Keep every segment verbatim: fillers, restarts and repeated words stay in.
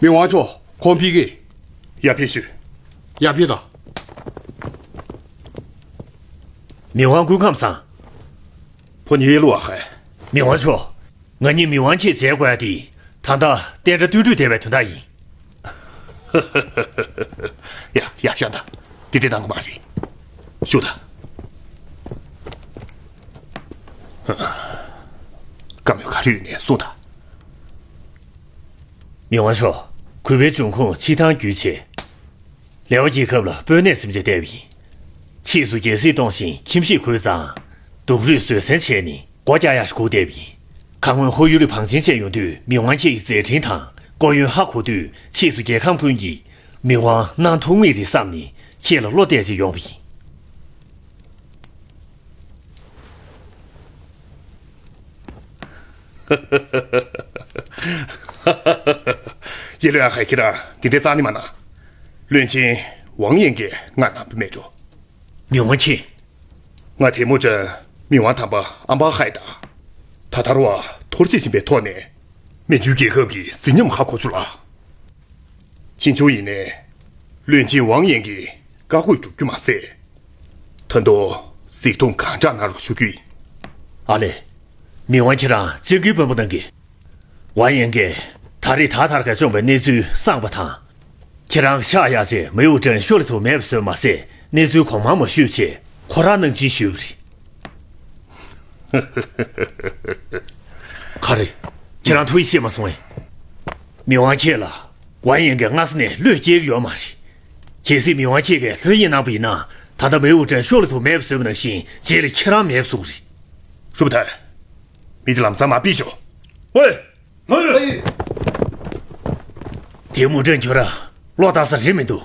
མི་དབང་མཆོག་ཁོང་ཕེབས་ཀྱི། ཡར་ཕེབས་ཤོག་ཡར་ཕེབས་དང་། མི་དབང་སྐུ་ཁམས་བཟང་། ཕོ་ཉེ་ལུ་ཨ་ཧེ། མི་དབང་མཆོག་ང་གཉིས་མི་དབང་ཁྱེད་མཇལ་དགོས་ཡ་དེ། ད་ལྟ་བསྟན་དགྲ་བསྟུན་གྲོས་བསྡད་པའི་དོན་དག་ཡིན། ཡ་ཡ་ཤ་ད། དེ་དེ་གནང་གི་མ་རེད། ཤོག་ད། བཀའ་མོལ་ག་རེ་ཡོད་ནས་གསུངས་དང་། མི་དབང་མཆོག་གུས་པའི་འབྱུང་ཁུངས་ཕྱི་ཐང་བརྒྱུད་བྱས། ལེའོ་རྒྱལ་ཁབ་ལ་དཔོན་གནས་ཟིན་བྱས་བསྡད་པ་ཡིན། ཕྱིས་སུ་རྒྱལ་སྲིད་གཏོང་ཞིང་ཁྱིམ་གཞིས་ཁུར་ཙང་། སྡུག་རུས་བཟོད་བསྲན་བྱས་ནས་སྒོ་རྒྱག་ཡག་ཞིག་སྒུག་བསྡད་པ་ཡིན། ཁ་སྔོན་ཧོར་ཡུལ་ལ་བང་ཆེན་བཅས་ཡོང་དུས་མི་དབང་ཁྱེད་ཀྱི་མཛད་འཕྲིན་དང་སྐུ་ཡོན་ཧ་གོ་དུས། ཕྱིས་སུ་རྒྱལ་ཁམས་ཀུན་གྱིས་མི་དབང་གནང་ཐུབ་ངེས་རེད་བསམ་ནས་ཁྱེད་ལ་བློ་གཏད་ཅིག་ཡོང་བ་ཡིན། ཡེ་ལོ་ཡ་ཧའི་ཁྱེད་རང་འདི་འདྲའི་རྩ་ནས་མ་གནང་། བློན་ཆེན་ཝང་ཡན་གྱིས་ང་གནང་བུ་མེད་འགྲོ། མི་དབང་ཁྱེད། ང་དེ་མོ་ཅན་མི་དབང་དམ་པ་ཨམ་པ་ཧའི་དང་། ད་ཐར་བ་ཐོར་ཅེས་ཕྱིན་པའི་ཐོག་ནས་མན་ཇུའི་རྒྱལ་ཁབ་ཀྱི་གཟི་ཉམས་ཧ་གོ་ཚུལ་ལ། ཕྱིན་ཆོག་ཡིན་ནའི། བློན་ཆེན་ཝང་ཡན་གྱི་བཀའ་བཀོད་སྒྲུབ་རྒྱུ་མ་ཟད། ད་དུང་གཟིགས་མཐོང་གང་དྲག་གནང་རོགས་ཞུ་རྒྱུ་ཡིན། ཨ་ལས། མི་དབང་ཁྱེད་རང་སྤྱང་ཀིའི་དཔོན་པོ་གནང་གི། ཝང་ཡན་གྱིས་ད་རེས་ད་ཐར་ག་བྱུང་བའི་གནས་ཚུལ་གསང་བ་དང་། ཁྱེད་རང་གི་ཕྱག་གཡར་རྗེས་མེའུ་ཀྲེན་ཤོ་ལི་ཐུ་མེད་པ་བཟོས་མ་ཟད་གནས་ཚུལ་གང་མང་མང་ཞུས་བྱས་ཁོ་རང་གནང་སྦྱིན་ཞུས་པ་རེད། ག་རེ། ཁྱེད་རང་ཐུགས་ཡིད་ཆེས་མ་སོང་ངས། མི་དབང་ཁྱེད་ལ་ཝང་ཡན་གྱིས་སྔ་ས་ནས་བློས་སྐྱེལ་གྱི་ཡོད་མ་རེད། གལ་སྲིད་མི་དབང་ཁྱེད་ཀྱིས་ལྷོད་གཡེང་གནང་པ་ཡིན་ན་ད་ལྟ་མེའུ་ཀྲེན་ཤོ་ལི་ཐུ་མེད་པ་བཟོས་པ་ནང་བཞིན་རྗེས་ལ་ཁྱེད་རང་མེད་པ་བཟོ་གི་རེད། ཧྲུ་པ་ཐའི། མི་དེ་ལམ་སང་མར་ཕུད་ཤོག་ཝེ། ལགས་ཡོད། ཐེ་མུ་ཀྲིན་ཁྱོད་རང་བློ་བདེ་ས་རེད་མི་འདུག་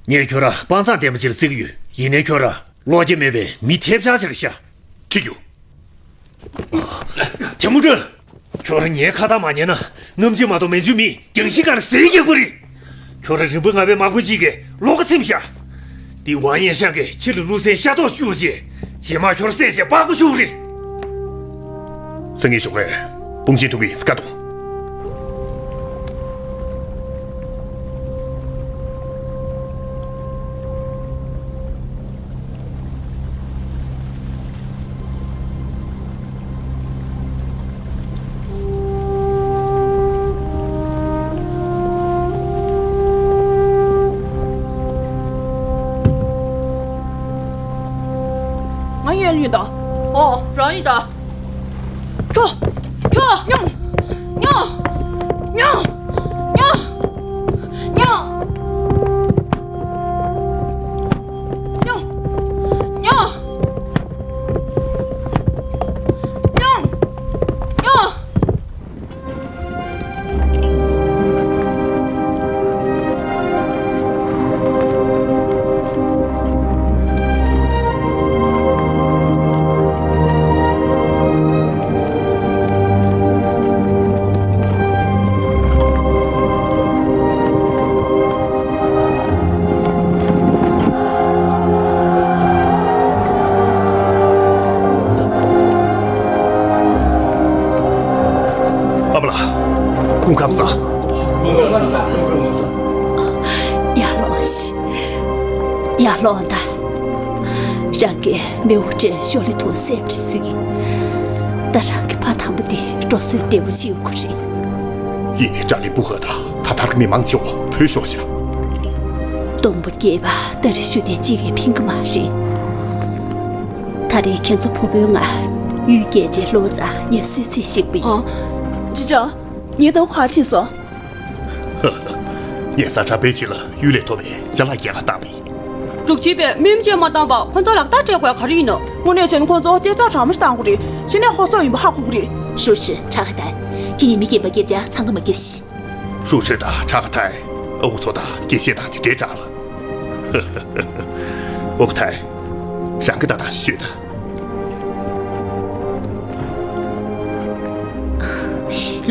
ངས་ཁྱོད་རང་དཔའ་མཛངས་ལྡན་པ་ཅིག་ལ་བརྩི་གི་ཡོད། ཡིན་ནའི་ཁྱོད་རང་བློ་སྐྱེད་མེད་པའི་མི་ཐེབས་ཆག་ཅིག་རེད་ཤག་ཁྲིད་རྒྱུགས། ཐེ་མུ་ཀྲིན། ཁྱོད་རང་ངའི་ཁ་བརྡ་མ་ཉན་ན་ནམ་རྒྱུན་མ་གཏོགས་མན་ཇུའི་མི་རྒྱང་ཤིང་སྒང་ལ་ཟས་རྒྱག་གི་རེད། ཁྱོད་རང་རིམ་པ་ལྔ་པའི་དམག་དཔོན་གཅིག་གིས་བློ་ཁ་ཚིམས་ཤག་འདི་ཝང་ཡན་ཤང་གིས་ཁྱེད་ལ་བློ་སེང་ཤ་རྡོག་བཅུག་རྗེས་རྗེས་མ་ཁྱོད་བསད་བྱས་པགས་པ་བཤུ་རེད། སེང་གེ་ཞོགས་ཀས་དཔུང་ཆེན་ཐུག་གི་སྐད་གཏོང་། ང་ཡན་ཡིན་ད། ཨོ། རང་ཡིན་ད། ཁྱོ། ཁྱོ། ཉོ། ཉོ། ཉོ། ཉོ། ཉོ། ཉོ། ཉོ། ཨ་མ་ལགས། སྐུ་ཁམས་བཟང་། ཡར་ལོངས་ཤིག་ཡར་ལོངས་དང་། རང་གིས་མེའུ་ཀྲེན་ཤོ་ལི་ཐུ་བསད་པ་རེད་ཟེར་གི། ད་རང་གི་ཕ་དམ་པ་དེ་འགྲོ་སོང་བདེ་པོ་ཞིག་ཡོང་གི་རེད། ཡིན་ནའི་ཀྲ་ལིན་པུ་ཧེ་དང་ད་ཐར་གྱི་མི་མང་ཆེ་བ་བུད་ཤོར་ཤག་སྟོང་པ་སྐྱེས་པ་ད་རེས་ཞུ་དོན་གཅིག་གིས་ཕན་གི་མ་རེད། ད་རེས་ཁྱེད་ཚོ་བུ་བུའི་ང་གཡུལ་རྒྱལ་རྗེས་ལོག་ཙང་ངས་གསོལ་ཚིགས་ཞིག་པ་ཡིན། ཨ། ཅི་བྱ། ངའི་ཟླ་བ་ག་ཕྱིན་སོང་། ངས་ས་ཁྲ་པའི་ཆེད་ལ་གཡུལ་ལས་ཐོབ་པའི་ཅ་ལག་རྒྱག་ག་བཏང་པ་ཡིན། འབྲུག་ཆེན་པས་མུའུ་ཅན་མ་བཏང་བར་ཁོ་ཚོ་ལག་རྟགས་སྤྲད་དགོས་ག་རེ་ཡིན་ནམ། དངོས་གནས་བྱས་ན་ཁོ་ཚོ་སྐད་ཆ་དྲང་མོ་ཞིག་བཏང་དགོས་རེད། གཞི་ནས་ཧོ་སོ་ཡིན་པ་ཧ་གོ་གི་རེད། ཧྲུའུ་ཅི། ཁྲ་ཁ་ཏའི། ཁྱེད་གཉིས་མི་རྒན་པ་སྐད་ཆ་འཚང་ཁ་མ་རྒྱབ་ཤིག་ཧྲུའུ་ཅི་དང་ཁྲ་ཁ་ཏའི་ཨ་ཁུ་ཚོ་དང་སྐད་བཤད་སྟངས་དེ་འདྲའི་འདྲ་ལ། ཨོ་ཁུ་ཐའི། རང་གི་ལྟ་སྟངས་ཤིག་ཤོད་དང་།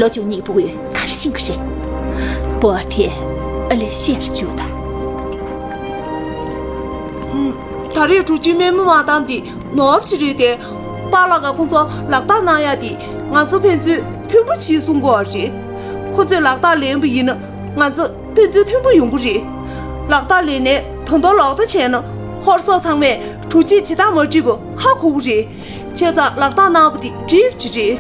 ལོ་བཅུ་གཉིས་པོ་གིས་ག་རེ་ཤེས་ཀྱི་རེད། པོ་ཨར་ཐེ་ཨ་ལེ་ཤེར་བཅུག་དང་། ད་རེས་འབྲུག་ཆེན་དམག་མི་མ་བཏང་དེ་ནོར་བ་ཞིག་རེད་དེ། པཱ་ལགས་ཀྱིས་ཁོང་ཚོ་ལག་རྟགས་གནང་ཡ་དེ་ང་ཚོ་ཕན་ཚུན་མཐུན་པོ་བྱེད་གསུང་གི་ཡོད་རེད། ཁོ་ཚོས་ལག་རྟགས་ལེན་པ་ཡིན་ན་ ང་ཚོ་ཕན་ཚུན་མཐུན་པོ་ཡོང་གི་རེད། ལག་རྟགས་ལེན་ནས་ད་དུང་ལག་བརྡ་བྱས་ན་ཧོར་སོག་ཚང་མས་དྲུག་ཅུའི་བྱེད་སྟངས་མ་འགྲིག་པ་ཧ་གོ་གི་རེད། བྱས་ཙང་ལག་རྟགས་གནང་བ་དེ་འགྲིག་ཅིག་རེད།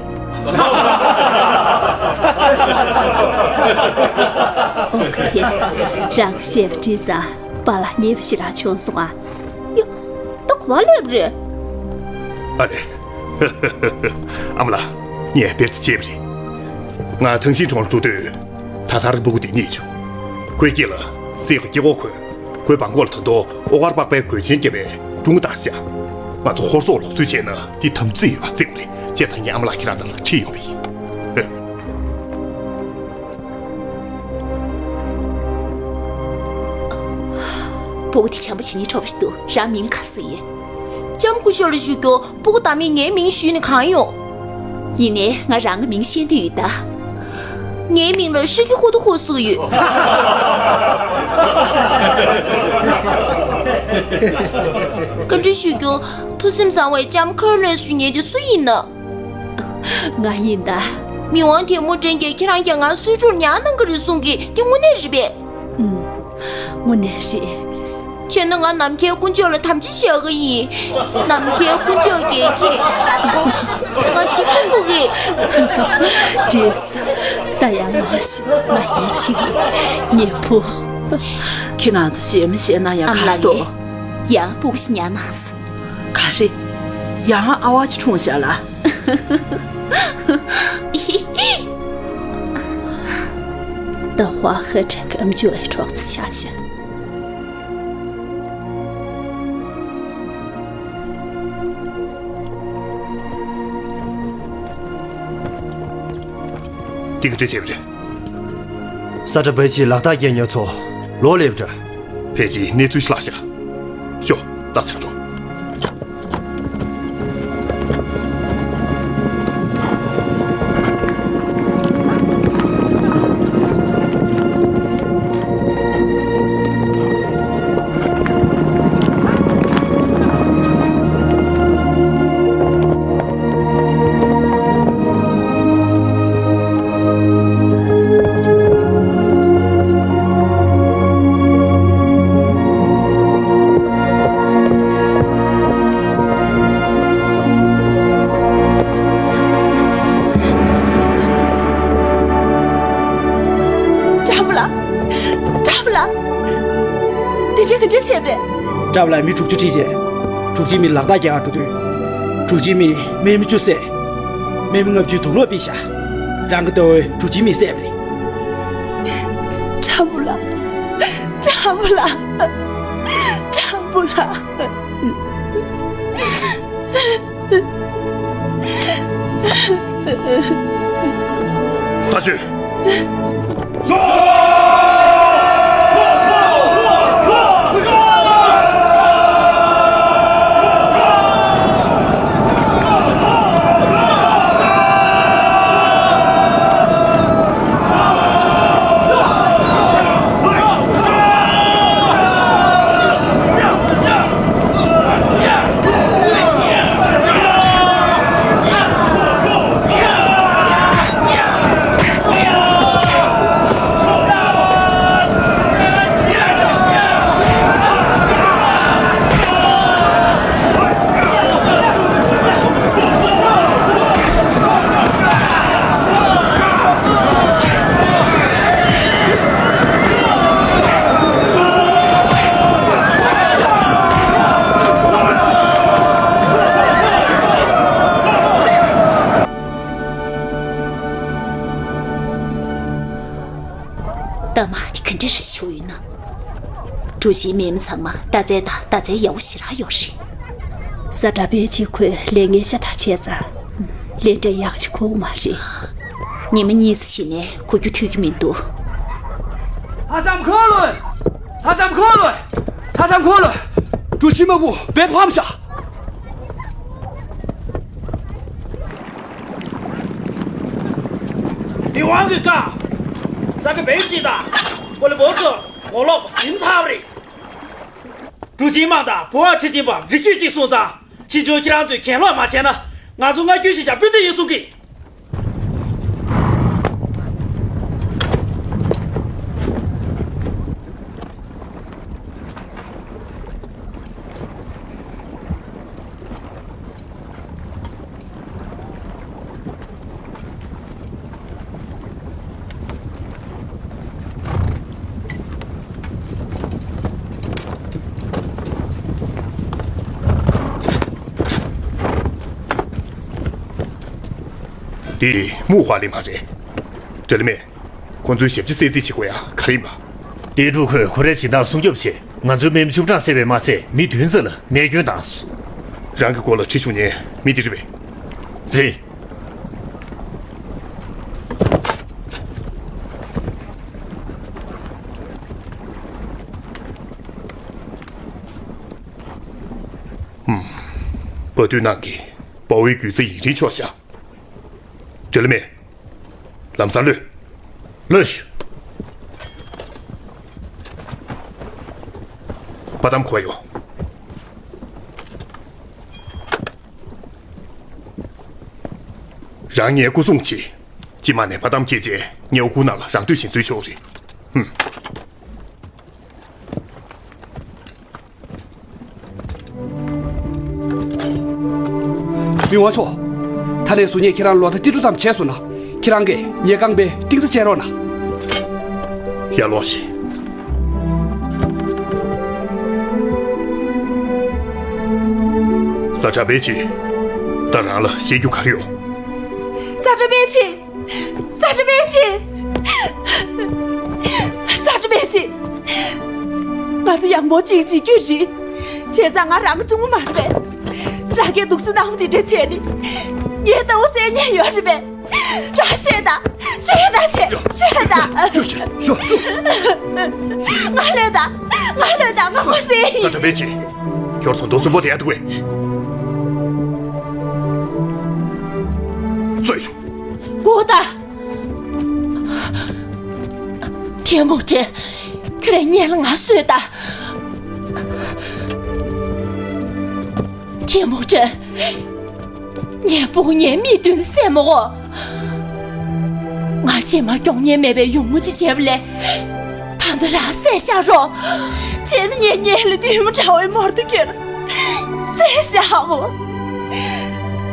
ཨོ་ཁུ་ཐེ། རང་གིས་བཤད་པ་འགྲིག་ཙང་པཱ་ལགས་ཉེས་པ་ཞེ་དྲག་བྱུང་སོང་ཨ། ཡོ། ད་ག་པར་སླེབས་རེད། ཨ་ལེ། ཨ་མ་ལགས། ངས་བེར་ཙི་བྱས་པ་རེད། ང་ཐང་ཤིང་གྲོང་ལ་འགྲོ་དུས། ད་ལྟར་སྤུ་གུ་དེ་རྙེད་བྱུང་། ཁོའི་དཀྱིལ་ལ་སྲས་ཀྱི་སྐྱེ་བོ་ཁོས་ཁོའི་བྲང་ཁོག་ལ་ད་དུང་ཨོ་དཀར་པགས་པའི་གོས་ཆེན་བརྒྱབ་པའི་སྒྲུང་བཏགས་ཤག་ང་ཚོ་ཧོར་སོག་ལོག་འཚོལ་བྱས་ན་དེ་དམ་ཚིག་ཡོད་པ་བརྩི་དགོས་རེད། བྱས་ཙང་ངས་ཨ་མ་ལགས་ཁྱེད་རང་ཚང་ལ་ཁྲིད་ཡོང་བ་ཡིན། ཧེ། སྤུ་གུ་དེ་བྱམས་པོ་བྱེད་སྙིང་འདོད་པ་ཞིག་འདུག་རང་མིང་ག་ཟེར་ཡོད། ལྕམ་སྐུ་ཞབས་ལ་ཞུ་རྒྱུ། སྤུ་གུ་བདག་མེད་ངའི་མིང་ཞུས་ནས་གང་ཡོང་། ཡིན་ནའི་ང་རང་གི་མིང་ཤེས་འདོད་ཡོད་ད། ངའི་མིང་ལ་ཧྲི་ཀི་ཧུ་ཏུ་ཧུ་ཟེར་གྱི་ཡོད། བཀའ་འདྲི་ཞུ་རྒྱུ། ཐུགས་སེམས་བཟང་བའི་ལྕམ་ཁར་ལོན་ཞུ་མཁན་དེ་སུ་ཡིན་ན། ང་ཡིན་ད། མི་དབང་དེ་མོ་བཀྲ་ཤིས་ཀྱིས་ཁྱེད་རང་གིས་ང་གསོད་རྒྱུར་ཉར་གནང་གི་རེད་གསུང་གི། དེ་དངོས་གནས་རེད་པས། ཨུམ། དངོས་གནས་རེད། བྱས་ན་ང་ནམ་མཁའི་དཀོན་མཆོག་ལ་དམ་བཅའ་བཞག་གི་ཡིན། ནམ་མཁའི་དཀོན་མཆོག་གིས་ཁྱེད་ང་འཇིགས་སྐུལ་གྱི་རེད། འགྲིག་སོང་། ད་ཡར་ལོངས་ཤིག་ང་ཡིད་ཆེས་ཀྱི། ཉེ་པོ། ཁྱེད་རང་ཚོ་གཞས་མ་གཞས་ན་ཡང་ཨ་མ་ཁ་ལགས། ཡང་སྤུ་གུ་ཞིག་ཉར་གནང་སོང་། ག་རེ། ཡང་ཨ་བ་ཅིག་འཁྲུངས་ཤག་ལགས། ད་ཧྭ་ཧི་ཁྲེང་གི་ཨམ་ཅོག་གི་གྲོགས་ཚོ་ཆགས་ཤག་འདི་ག་འདྲ་བྱས་པ་རེད། ས་ཁྲ་བེ་ཆི་ལག་རྟགས་རྒྱག་མཁན་ཚོ་ལོག་སླེབས་འདྲ། ཕལ་ཆེར་གནས་ཚུལ་ཤེས་ཤག་ཤོག་ད་ཆ་འགྲོ། གྲྭ་པ་ལགས། གྲྭ་པ་ལགས། དེ་འདྲ་ག་འདྲ་བྱས་པས། གྲྭ་པ་ལགས་མི་དྲུག་ཅུ་ཁྲིད་བྱས། དྲུག་ཅུའི་མི་ལག་རྟགས་རྒྱག་གར་འགྲོ་དུས། དྲུག་ཅུའི་མི་སྨན་མི་བཅུ་བསད། སྨན་མི་ལྔ་བཅུའི་དུག་སློག་ཕུད་ཤག་རང་གི་ལྟ་བའི་དྲུག་ཅུའི་མི་བསད་པ་རེད། གྲྭ་པ་ལགས། གྲྭ་པ་ལགས། གྲྭ་པ་ལགས། ད་ཆོས། ད་མ་དེ་ག་འདྲ་རེ་བྱུང་ཡོད་ན། གྲུ་བཞིའི་མི་མང་ཚང་མ་རྟ་རྩལ་དང་མདའ་རྩལ་ཡག་པོ་ཞེ་དྲག་ཡོད་རེད། ས་ཁྲ་བེ་ཆི་ཁོས་ལས་ངན་ཤ་སྟག་བྱས་ཙང་། ལས་འབྲས་ཡག་ཅིག་གོ་གི་མ་རེད། ཉི་མ་གཉིས་ཙམ་ཞིག་ནས་གོ་རྒྱུ་ཐོས་ཀྱི་མི་འདུག་ཧ་ཅང་ཁོ་ལོས། ཧ་ཅང་ཁོ་ལོས། ཧ་ཅང་ཁོ་ལོས། གྲུ་བཞི་དམར་པོ་བེད་ཕམ་ཤག་མི་དབང་གི་བཀའ། ས་ཁྲ་བེ་ཆི་དང་། ཀོ་ལི་བོ་ཚོ་ངོ་ལོག་པ་ཟིན་ཚར་བ་རེད། གྲུ་བཞིའི་མི་མང་དང་བོད་ཁྲི་ཆེན་པོའམ་རི་རྒྱུད་གཅིག་སོང་ཙང་། ཕྱིས་འབྱུང་ཁྱེད་རང་ཚོས་གྱེན་ལོག་མ་བྱས་ན། ང་ཚོ་མངའ་སྐྱོང་ཞིག་བྱ་སྤུན་ཟླ་ཡིན་གསུང་གི། དེ་མུའུ་ཧྭ་ལི་མ་རེད། འདྲ་ལི་མེ། ཁོ་ཚོའི་ཞབས་ཕྱི་གསོལ་རྩིས་བྱེད་དགོས་ཡ་ག་རེ་ཡིན་པ། ཏེ་ཀྲུའུ་ཁོས་ཁོ་རའི་སྦྱིན་བདག་སྲུང་སྐྱོབ་ཆེད་ང་ཚོའི་མི་བཅུ་གྲངས་བསད་པས་མ་ཚད་མི་བདུན་ཙམ་ལ་རྨས་སྐྱོན་བཏང་སོང་། རང་གི་སྐོར་ལ་དྲི་ཞུ་མཁན་མི་དེ་རེད་པས། རེད། ཧུམ། བ་དུས་ནང་གི་དཔའ་བོའི་རྒྱུད་རྩ་ཡིན་རིན་ཆོག་བཞག་འདྲ་ལི་མེ། ལམ་སང་གློད། གློད་ཤོག་པ་དམ་ཁོ་བ་ཡོ། རང་ངའི་སྐུ་སྲུང་བྱེད། ཅི་མ་ནས་པ་དམ་སྐྱེས་རྗེས་ངའི་སྐུ་ནང་ལ་རང་འདོད་བཞིན་འཛུལ་ཆོག་རེད། ཧུམ། མི་དབང་མཆོག་ད་ནས་བཟུང་ངས་ཁྱེད་རང་ལོ་ཟླ་ཏི་རུ་ཙམ་བྱས་སོང་ན། ཁྱེད་རང་གིས་ངའི་རྐང་པའི་གཏིང་རྩ་བཅད་རོགས་གནང་། ཡར་ལོངས་ཤིག་ས་ཁྲ་པེ་ཆི། ད་རང་ལ་བཤད་རྒྱུ་ག་རེ་ཡོད། ས་ཁྲ་པེ་ཆི། ས་ཁྲ་པེ་ཆི། ས་ཁྲ་པེ་ཆི། ང་ཚོ་ཡང་མོ་གཅིག་གཅིག་རྒྱུ་རེད། བྱས་ཙང་ང་རང་གཅུང་མོ་མ་རེད་པས། རང་གིས་སྡུག་རྩུབ་གནང་བ་དེ་འདྲ་བྱས་ནས། ངའི་ལྟ་བ་གསལ་ཉན་ཡོད་རེད་པས། རང་ཤེས་དང་། ཤེས་དང་བྱས། ཤེས་དང་། ཤོ་ཤོ་ཤོ་ཤོ། ང་ལོས་དང་། ང་ལོས་དང་། ང་ཁོ་སེ་ཡིན། ད་ད་པེ་ཆི། ཁྱོད་དོན་དུ་སུན་པོ་དེ་ཡ་འདུག་གས། གསོད་ཤོག་སྒུག་ད། ཐེ་མུ་ཅིན། ཁྱོད་རང་ཉལ་ང་གསོད་ད། ཐེ་མུ་ཅིན། ངའི་བུ་ངའི་མིག་མདུན་ནས་བསད་མ་གོ། ང་རྗེས་མ་མགྱོགས་ཉེན་མེད་པའི་ཡོང་མུ་ཅི་བྱས་པ་ལས། ད་ལྟ་རང་བསད་བཞག་རོགས། བྱས་ན་ངའི་ཉེ་ལ་བདུད་མོ་འདྲ་བའི་མོར་དུ་ཁྱོད་བསད་བཞག་འོ།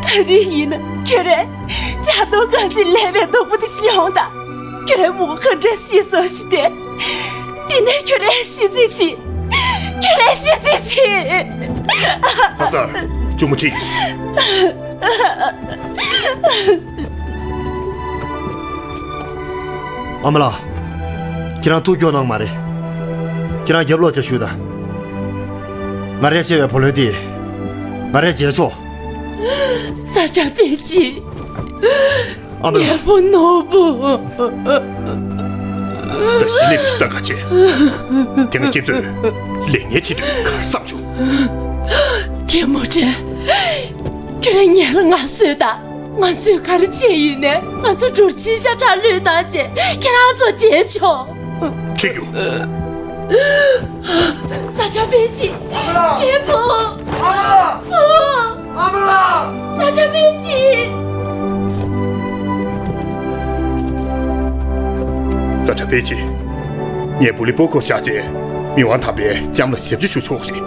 ད་རེས་ཡིན་ན་ཁྱོད་རས་ཇ་དུང་གང་ཅི་ལས་པའི་སྡུག་པོ་དེ་ཤི་ཡོང་ད། ཁྱོད་རའི་མུ་ག་འདྲ་ཤི་སོ་ཤི་དེ། དེ་ནས་ཁྱོད་རའི་ཤི་རྩིས་ཆི། ཁྱོད་རའི་ཤི་རྩིས་ཆི། ཕ་ས། གཅུང་མོ་ཁྲིད། ཨ་མ་ལགས། ཁྱེད་རང་ཐུགས་སྐྱོ་གནང་མ་རེད། ཁྱེད་རང་རྒྱབ་ལོག་བྱ་ཞུ་དང་། ང་རས་བྱས་པའི་བུ་ལོན་དེ། ང་རས་འཇལ་ཆོག་ས་ཁྲ་པེ་ཆི། ཨ་མ་ལགས། ངའི་བུ་ནོར་བུ། ད་ཞི་ལི་མི་ཤུ་ད་ག་ཆེ། དེ་ང་ཁྱེད་ཚོས་ལས་ངན་བྱེད་དུས་གར་བསམ་བྱུང་། ཐེ་མུ་ཅིན། ཁྱོད་རང་ཉལ་ང་གསོད་ད། ང་ཚོས་ག་རེ་བྱས་ཡིན་ནའི་ང་ཚོ་འབྲུར་ཆིན་ཤ་ཁྲག་བླུད་བཏང་བྱས་ཁྱེད་རང་ཚོ་བརྗེད་ཆོག་ཁྲིད་རྒྱུགས། ས་ཆ་པེ་ཅི། ཨ་མ་ལགས། ངའི་བུ། ཨ་མ་ལགས། ཨ་མ་ལགས། ས་ཆ་པེ་ཅི། ས་ཆ་པེ་ཅི། ངས་བུ་ལི་པོ་ཁོ་བཞག་རྗེས་མི་དབང་དམ་པའི་ལྕམ་ལ་ཞབས་ཕྱི་ཞུ་ཆོག་རེད།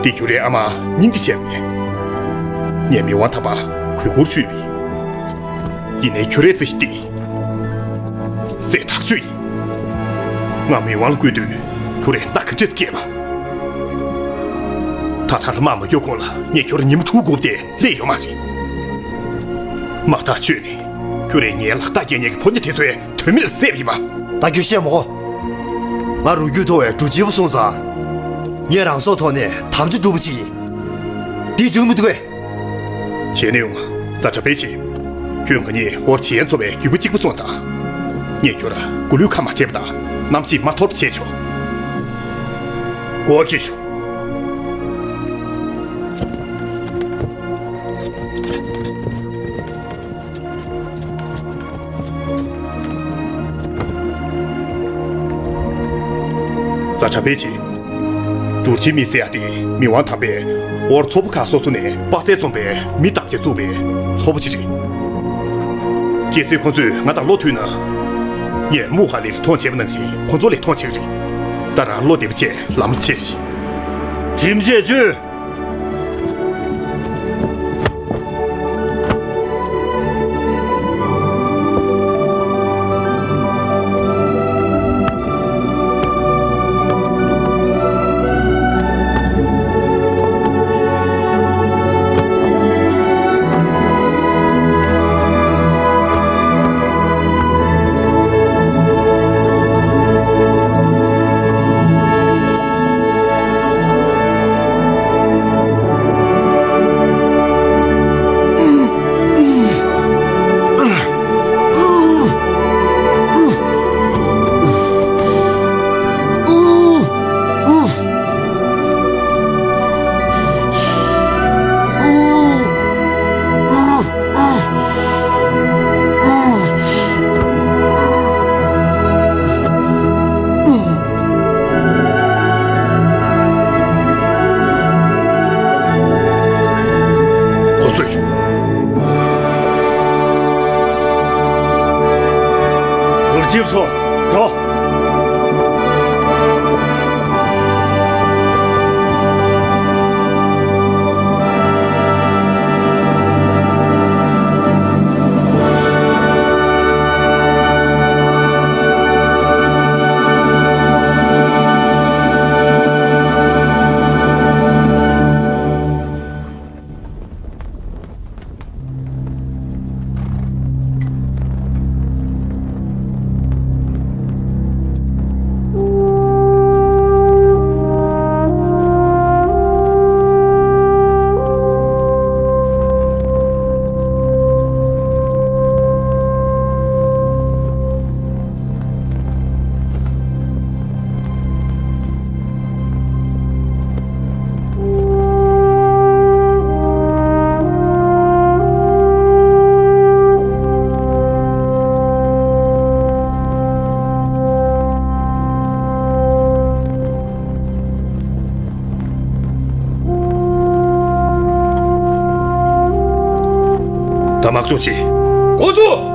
འདི་ཁྱོད་རའི་ཨ་མ་སྙིང་རྗེ་ཆེ་བས། ངས་མི་དབང་དམ་པ་གུས་བཀུར་ཞུས་པས། ཡིན་ནའི་ཁྱོད་རའི་རྩིས་གཞི་འདི་གསལ་ཐག་ཆོད་ཡིན། ང་མི་དབང་ལ་བསྐོས་དུས་ཁྱོད་རའི་རྟ་ག་འདྲས་སྐྱེས་པ། ད་ཐར་དམག་མ་རྒྱུག་གོང་ལ་ངས་ཁྱོད་ར་ཉིན་མོ་དྲུག་བསྒུགས་ཏེ་སླེབས་ཡོད་མ་རེད། དམག་ཐག་ཆོད་ནས་ཁྱོད་རའི་ངའི་ལག་རྟགས་རྒྱལ་ཉེ་གི་ཕོ་ཉ་དེ་ཚོའི་དོན་མེད་ལ་བསད་པ་ཡིན་པ། ད་ཁྱོད་བཤད་མ་གོ། ང་རུས་རྒྱུད་མཐོ་བའི་འབྲུག་ཆེན་པོ་སོང་ཙང་། ངས་རང་སྲོག་ཐོག་ནས་དམ་བཅའ་སྒྲུབ་པ་ཞིག་ཡིན། འདི་འགྲིག་མི་འདུག་གས། བྱས་ན་ཡོང་ང་ས་ཁྲ་པེ་ཆི། ཁྱོད་ང་གཉིས་ཧོར་ཆེན་ཚོ་བའི་རྒྱུད་པ་གཅིག་པ་སོང་ཙང་། ངས་ཁྱོད་ར་མགོ་ལུས་ཁ་མ་བྲལ་བ་དང་རྣམ་ཤེས་མ་འཐོར་བ་བྱས་ཆོག་སྒོ་ཁྱེར་ཤོག་ས་ཆ་པེ་ཆི། འབྲུར་ཆིན་མི་ཟེར་ཡ་དེ་མི་དབང་དམ་པས་ཧོར་ཚོ་པ་ཁག་སོ་སོ་ནས་དཔའ་རྩལ་འཛོམས་པའི་མི་བདམས་བྱས་བཙུགས་པའི་ཚོ་པ་ཅིག་རེད། གལ་སྲིད་ཁོ་ཚོས་ང་དང་བློ་མཐུན་ན། ངས་མུ་ཧ་ལི་ལ་མཐོང་བྱས་པ་ནང་བཞིན་ཁོ་ཚོ་ལ་མཐོང་བྱེད་ཀྱི་རེད། ད་རང་བློ་བདེ་པོ་བྱས་ལམ་ལ་ཆས་ཤིག་ཁྲིམས་ཆད་གཅོད། ཁྲིད་ཚོ། འགྲོ། ད་དམག་སྦྱོང་བྱེད། འགོ་ཚུགས།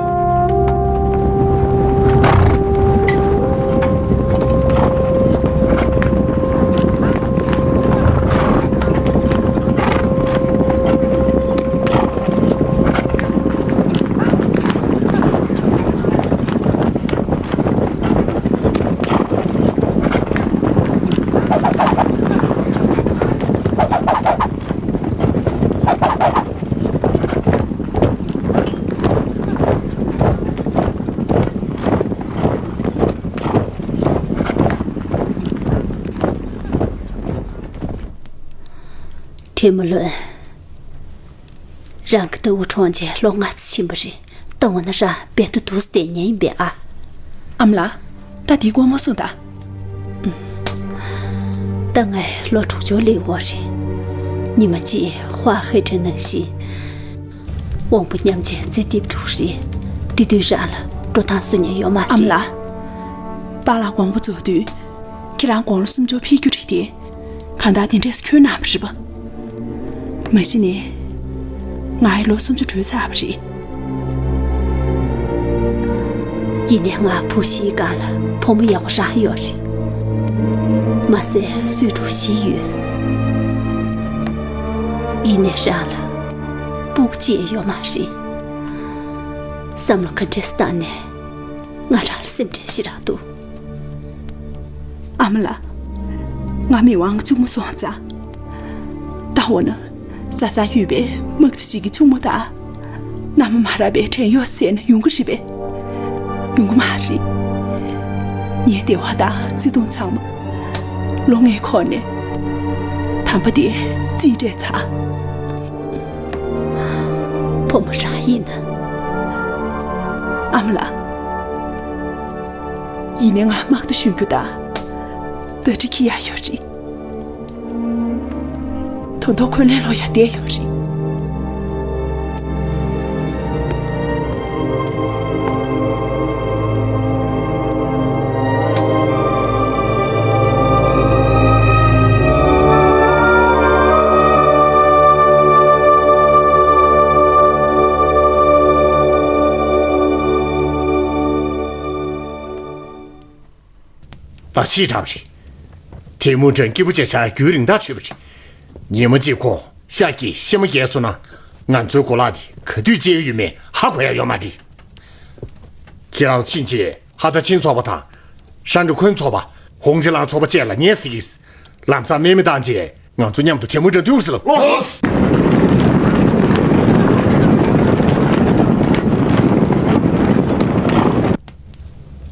ཐེ་མུ་ལོན། རང་གི་ལྟ་བུ་གྲོངས་རྗེས་ལོ་ལྔ་ཙམ་ཕྱིན་པ་རེད། ད་འོ་ན་རང་རྦད་དེ་སྡུག་ཙམ་བསྡད་ཉན་ཡིན་པས་ཨ། ཨ་མ་ལགས། ད་དེའི་སྐོར་མ་གསུངས་དང་། ད་ངས་ལོ་དྲུག་ཅུ་སླེབས་ཡོད་རེད། ཉི་མ་གཅིག་ཧྭ་ཧེ་ཁྲེན་ནང་བཞིན། དབང་པོ་མཉམ་བརྗེ་རྩིས་རྡིབ་འགྲོ་རེད། དེ་དུས་རང་ལ་འགྲོ་སྟངས་བཟོ་མཁན་ཡོད་མ་རེད། ཨ་མ་ལགས། པཱ་ལགས་དགོངས་པ་རྫོགས་དུས། ཁྱེད་རང་དགུང་ལོ་སུམ་ཅུ་ཕེབས་རྒྱུ་རེད་དེ། གང་ལྟར་དེ་འདྲས་སུ་ཁྱོན་གནང་བ་རེད་པ། མ་གཞི་ནས། ང་ཡི་ལོ་སུམ་ཅུ་བགྲོད་ཚར་བ་རེད། ཡིན་ནའི་ང་བུ་བཞིའི་སྒང་ལ་བུ་མོ་ཡག་པོ་རང་ཡོད་རེད། མ་ཟད་གསོས་ཕྲུག་བཞི་ཡོད། ཡིན་ནའི་རང་ལ་སྤུ་གུ་གཅིག་ཡོད་མ་རེད། བསམ་བློ་ག་འདྲས་བཏང་ནས་ང་རང་ལ་སེམས་ཁྲལ་ཞེ་དྲག་འདུག་ཨ་མ་ལགས། ང་མིག་དབང་གཅུང་མོ་སོང་ཙང་། ད་འོ་ན། ས་ས་ཡོད་པའི་དམག་སྤྱི་གཅིག་གི་གཅུང་མོ་དང་། མནའ་མ་མ་རག་པའི་བྲན་གཡོག་ཟེར་ན་ཡོང་གི་རེད་པས། ཡོང་གི་མ་རེད། ངའི་བདེ་བ་དང་བརྩེ་དུང་ཚང་མ། ལོ་ལྔའི་འཁོར་ནས། དམ་པ་དེས་རྩིས་སྤྲད་ཚར། བུ་མོ་རང་ཡིན་ན། ཨ་མ་ལགས། ཡིན་ནའི་ང་དམག་སྡེ་གཞོན་རྒྱུ་དང་། བརྡ་འཕྲིན་འཁྱེར་ཡག་ཡོད་རེད། ད་དུང་འཁོན་ལན་སློག་ཡག་བསྡད་ཡོད་རེད། ད་ཕྱིས་དྲགས་རེད། ཐེ་མུ་ཀྲིན་སྐྱིད་པོ་བྱས་བཞག་རྒྱུན་རིང་ཐག་ཆོད་པ་རེད། ཉི་མ་གཅིག་ཁོ་ཤ་སྐྱེས་ཤི་མ་རྒྱས་སོང་ན། ང་ཚོའི་གོ་ལག་དེ་ག་དུས་སྤྱད་ཡོད་མེད་ཧ་གོ་ཡ་ཡོད་མ་རེད། ཁྱེད་རང་ཕྱིན་རྗེས་ཧ་ཐ་ཆིན་ཚོགས་པ་དང་། ཧྲན་ཀྲུ་ཁོན་ཚོགས་པ། ཧོང་ཅི་ལང་ཚོགས་པ་བཅས་ལ་ཉན་ཟིག་ལམ་སང་དམག་མི་བཏང་རྗེས་ང་ཚོ་མཉམ་དུ་ཐེ་མུ་ཀྲིན་ཐུག་ཟེར་ལོ།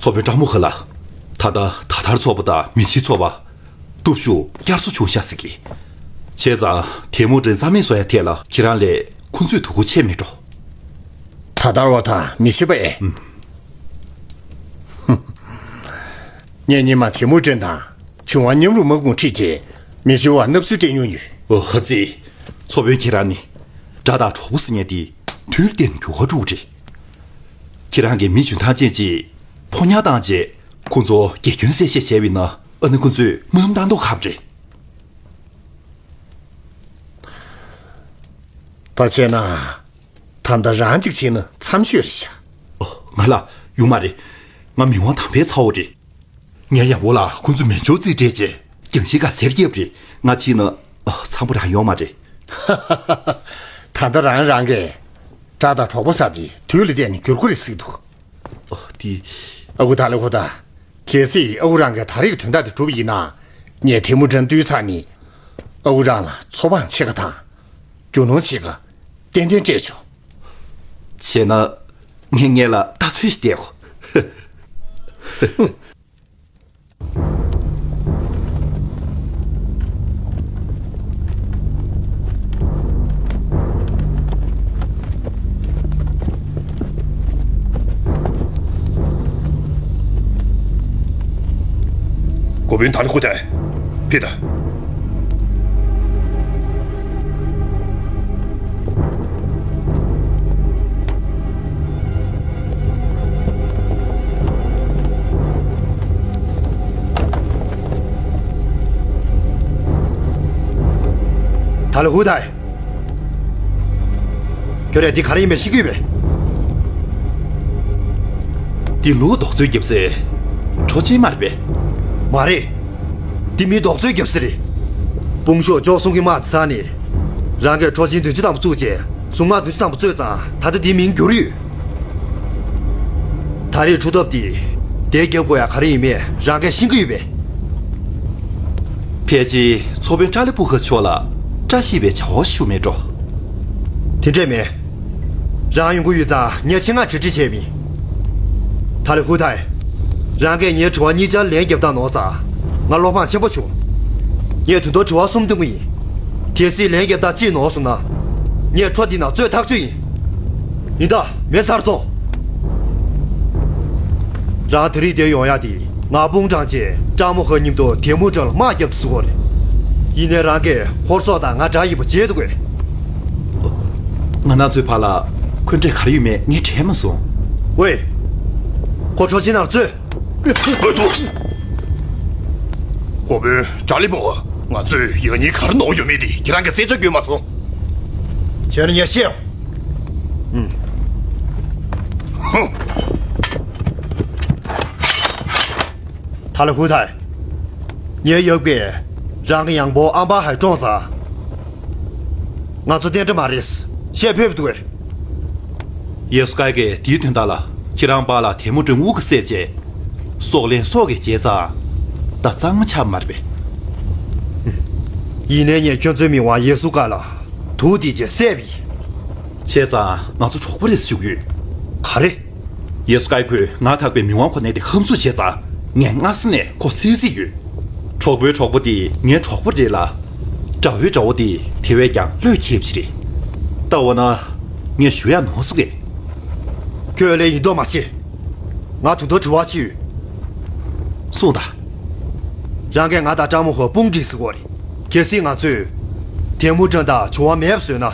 ཚོགས་དཔོན་ཀྲང་མོ་ཧ་ལགས། ད་ལྟ་ད་ཐར་ཚོགས་པ་དང་མི་ཤི་ཚོགས་པ། སྟོབས་ཤུགས་བསྐྱར་གསོ་བྱུང་ཤག་ཟེར་གི། བྱས་ཙང་ཐེ་མུ་ཀྲིན་རྩ་མེད་བཟོ་ཡ་ཐད་ལ་ཁྱེད་རང་ལས་ཁོང་ཚོས་ཐུགས་ཁུར་ཆེ་མེད་འགྲོ། ད་ཐར་བ་དང་མི་ཤི་པ་ཨེ། ངས་ཉི་མ་ཐེ་མུ་ཀྲིན་དང་ཆུང་བ་མཉམ་རུབ་དམག་དཔུང་ཁྲིད་རྗེས་མི་ཤི་བར་མནབ་སྲོལ་སྤྲད་མྱོང་ཡོད། ཨོ་ཧ་ཙི། ཚོགས་དཔོན་ཁྱེད་རང་ནི། དགྲ་དང་གྲོགས་པོ་ཟེར་མཁན་དེ་དུས་གཏན་འགྱུར་བ་འགྲོ་གི་རེད། ཁྱེད་རང་གིས་མི་འཇོན་ཐང་ཅན་ཅིག་ཕོ་ཉ་བཏང་རྗེས་ཁོང་ཚོ་དགེ་སྐྱོན་གསལ་བཤད་བྱས་པ་ཡིན་ན་ཨ་ནི་ཁོང་ཚོས་དམའ་འབེབས་བཏང་མདོག་ཁ་པོ་རེད། ད་བྱས་ན། ད་ལྟ་རང་གཅིག་བྱས་ན་འཚམས་ཤོས་རེད་ཤག་ཨོ། ང་ལ་ཡོང་མ་རེད། ང་མི་དབང་དམ་པའི་ཚ་བོ་རེད། ངའི་ཡང་བོ་ལ་ཁོང་ཚོས་མེ་སྒྱོགས་རྩིས་སྤྲད་རྗེས་རྒྱང་ཤིང་ག་ཟེར་བརྒྱབ་རེད། ང་ཕྱིན་ན་ཨ་འཚམ་པོ་རང་ཡོང་མ་རེད། ད་ལྟ་རང་རང་གིས་དགྲ་དང་གྲོགས་པོ་ཟེར་དེ་དུས་ལ་བལྟས་ནས་བསྒྱུར་དགོས་རེད་ཟེར་གྱི་འདུག་ཨོ་དེ། ཨ་ཁུ་ད་ལེ་ཁོ་ད། གལ་སྲིད་ཨ་ཁུ་རང་གིས་ད་རེས་ཀྱི་དོན་དག་དེ་གྲུབ་པ་ཡིན་ན། ངས་ཐེ་མུ་ཅིན་བཏུལ་ཚར་ནས། ཨ་ཁུ་རང་ལ་ཚོ་དཔང་ཕྱེད་ཀ་དང་། རྒྱུ་ནོར་ཕྱེད་ཀ་ཏན་ཏན་སྤྲད་ཆོག་བྱས་ན། ངས་ངེད་ལ་ལྟ་ཚུལ་ཞིག་བལྟས་གོ། འགོ་དཔོན་ད་ལི་ཧུ་ཐའི། ཕེབས་དང་། ད་ལི་ཧུ་ཐའི། ཁྱོད་རས་འདི་ག་རེ་ཡིན་པས་ཤེས་ཀྱི་ཡོད་པས། འདི་ལུག་རྡོག་བཙོས་རྒྱབ་སའི་གྲོ་ཆེན་མ་རེད་པས། མ་རེད། འདི་མི་རྡོག་བཙོས་རྒྱབ་ས་རེད། དཔུང་ཤུགས་བཅུ་གསུམ་གྱི་དམག་ཚང་ནས་རང་གིས་གྲོ་ཆེན་བདུན་ཅུ་ཐམ་པ་བཙུགས་རྗེས་གཟུངས་དམག་བདུན་ཅུ་ཐམ་པ་བཙོས་ཙང་ད་ལྟ་འདིའི་མིང་འགྱུར་ཡོད། ད་རེས་འཕྲོ་ཐབས་འདི་དེ་རྒྱབ་དགོས་ཡ་ག་རེ་ཡིན་མེད་རང་གིས་ཤེས་ཀྱི་ཡོད་པས། ཕལ་ཆེར་ཚོ་དཔོན་ཀྲ་ལི་པུ་ཧ་མཆོག་ལ་བཀྲ་ཤིས་པའི་བྱ་བ་ཞུ་མེད་འགྲོ། དེ་འདྲས་མེད། རང་ཡོང་གི་ཡོད་ཙང་ངས་ཆེད་མངགས་གྲ་སྒྲིག་བྱས་མིན། ད་ལི་ཧུ་ཐའི། རང་གིས་ངའི་དྲི་བ་གཉིས་ཆར་ལན་བརྒྱབ་སྟངས་ནོར་ཙང་ང་བློ་ཕམ་ཆེན་པོ་བྱུང་། ངས་དུས་ཐོག་དྲི་བ་གསུམ་འདོན་གི་ཡིན། གལ་སྲིད་ལན་བརྒྱབ་སྟངས་གཅིག་ནོར་སོང་ན། ངས་ཁྲོ་འདི་ནང་རྩོད་ཐག་ཆོད་ཡིན། ཡིན་ད་མེད་ཚར་ཐོངས། རང་དེ་རིང་འདིར་ཡོང་ཡག་དེ་ང་དཔུང་དྲངས་རྗེས་ཀྲང་མོ་ཧོ་མཉམ་དུ་ཐེ་མུ་ཀྲང་ལ་དམག་བརྒྱབ་ཟེར་གོ་རེད། ཡིན་ནའི་རང་གིས་ཧོར་སོག་དང་ང་དགྲ་ཡིན་པ་བརྗེད་འདུག་གས། ང་རང་ཚོའི་བར་ལ་འཁོན་འགྲས་ག་རེ་ཡོད་མེད་ངས་དྲན་མ་སོང་། ཝེ། ཁོ་ཁྲོ་ཆེན་ནང་འཛུལ། ཨོ་ཐུ། འགོ་དཔོན་ཀྲ་ལི་པོ། ང་ཚོས་ཡང་སྙིང་ག་རེ་ནོར་ཡོད་མེད་དེ་ཁྱེད་རང་གིས་གསལ་ཆ་གྱོན་མ་སོང་། ཁྱོད་ནི་ངས་ཤེས། ཧུམ། ད་ལི་ཧུ་ཐའི། ངའི་ཡབ་ཀྱིས་རང་གི་ཡང་པོ་ཨམ་པ་ཧའི་བཀྲོངས་ཙང་། ང་ཚོ་གཏན་འདྲ་མ་རེད། བཤད་ཕོད་པ་འདུག་གས། ཡེ་སུ་ཀའི་གིས་དེའི་དོན་དག་ལ་ཁྱེད་རང་པཱ་ལགས་ཐེ་མུ་ཀྲིན་དབུ་གིས་བསད་རྗེས། སྲོག་ལན་སྲོག་གིས་བརྗེས་ཙང་། ད་གཙང་མ་ཆགས་མ་རེད་པས། ཡིན་ནའི་ངས་ཁྱོད་ཚོའི་མི་དབང་ཡེ་སུ་ཀ་ལ་དུག་འདི་བྱས་བསད་པ་ཡིན། བྱས་ཙང་ང་ཚོ་གྲོགས་པོ་རེད་ཞུ་གི་ཡོད། ག་རེ། ཡེ་སུ་ཀའི་ཁོས་ང་ཐག་པའི་མི་དབང་ཁོ་ནའི་དེ་ཧམ་སུ་བྱས་ཙང་ངས་སྔ་ས་ནས་ཁོ་བསད་རྩིས་ཡོད། གྲོགས་པོའི་གྲོགས་པོ་དེ་ངའི་གྲོགས་པོ་རེད་ལ། དགྲ་བོའི་དགྲ་བོ་དེ་དེ་བས་ཀྱང་བློས་འཁེལ་བ་ཞིག་རེད། ལྟ་འོ་ན། ངས་ཞུ་ཡག་ནོར་སོང་གས། ཁྱོད་ལས་ཡིན་མདོག་མ་བྱེད། ང་དུང་དུང་དྲི་བ་ཅིག་ཡོད། གསུངས་དང་། རང་གིས་ང་དང་ཀྲང་མོ་ཧོ་དཔུང་སྒྲིག་ཟེར་གོ་རེད། གལ་སྲིད་ང་ཚོས་ཐེ་མུ་ཀྲང་དང་བྱུང་བ་མེད་པ་བཟོས་ན།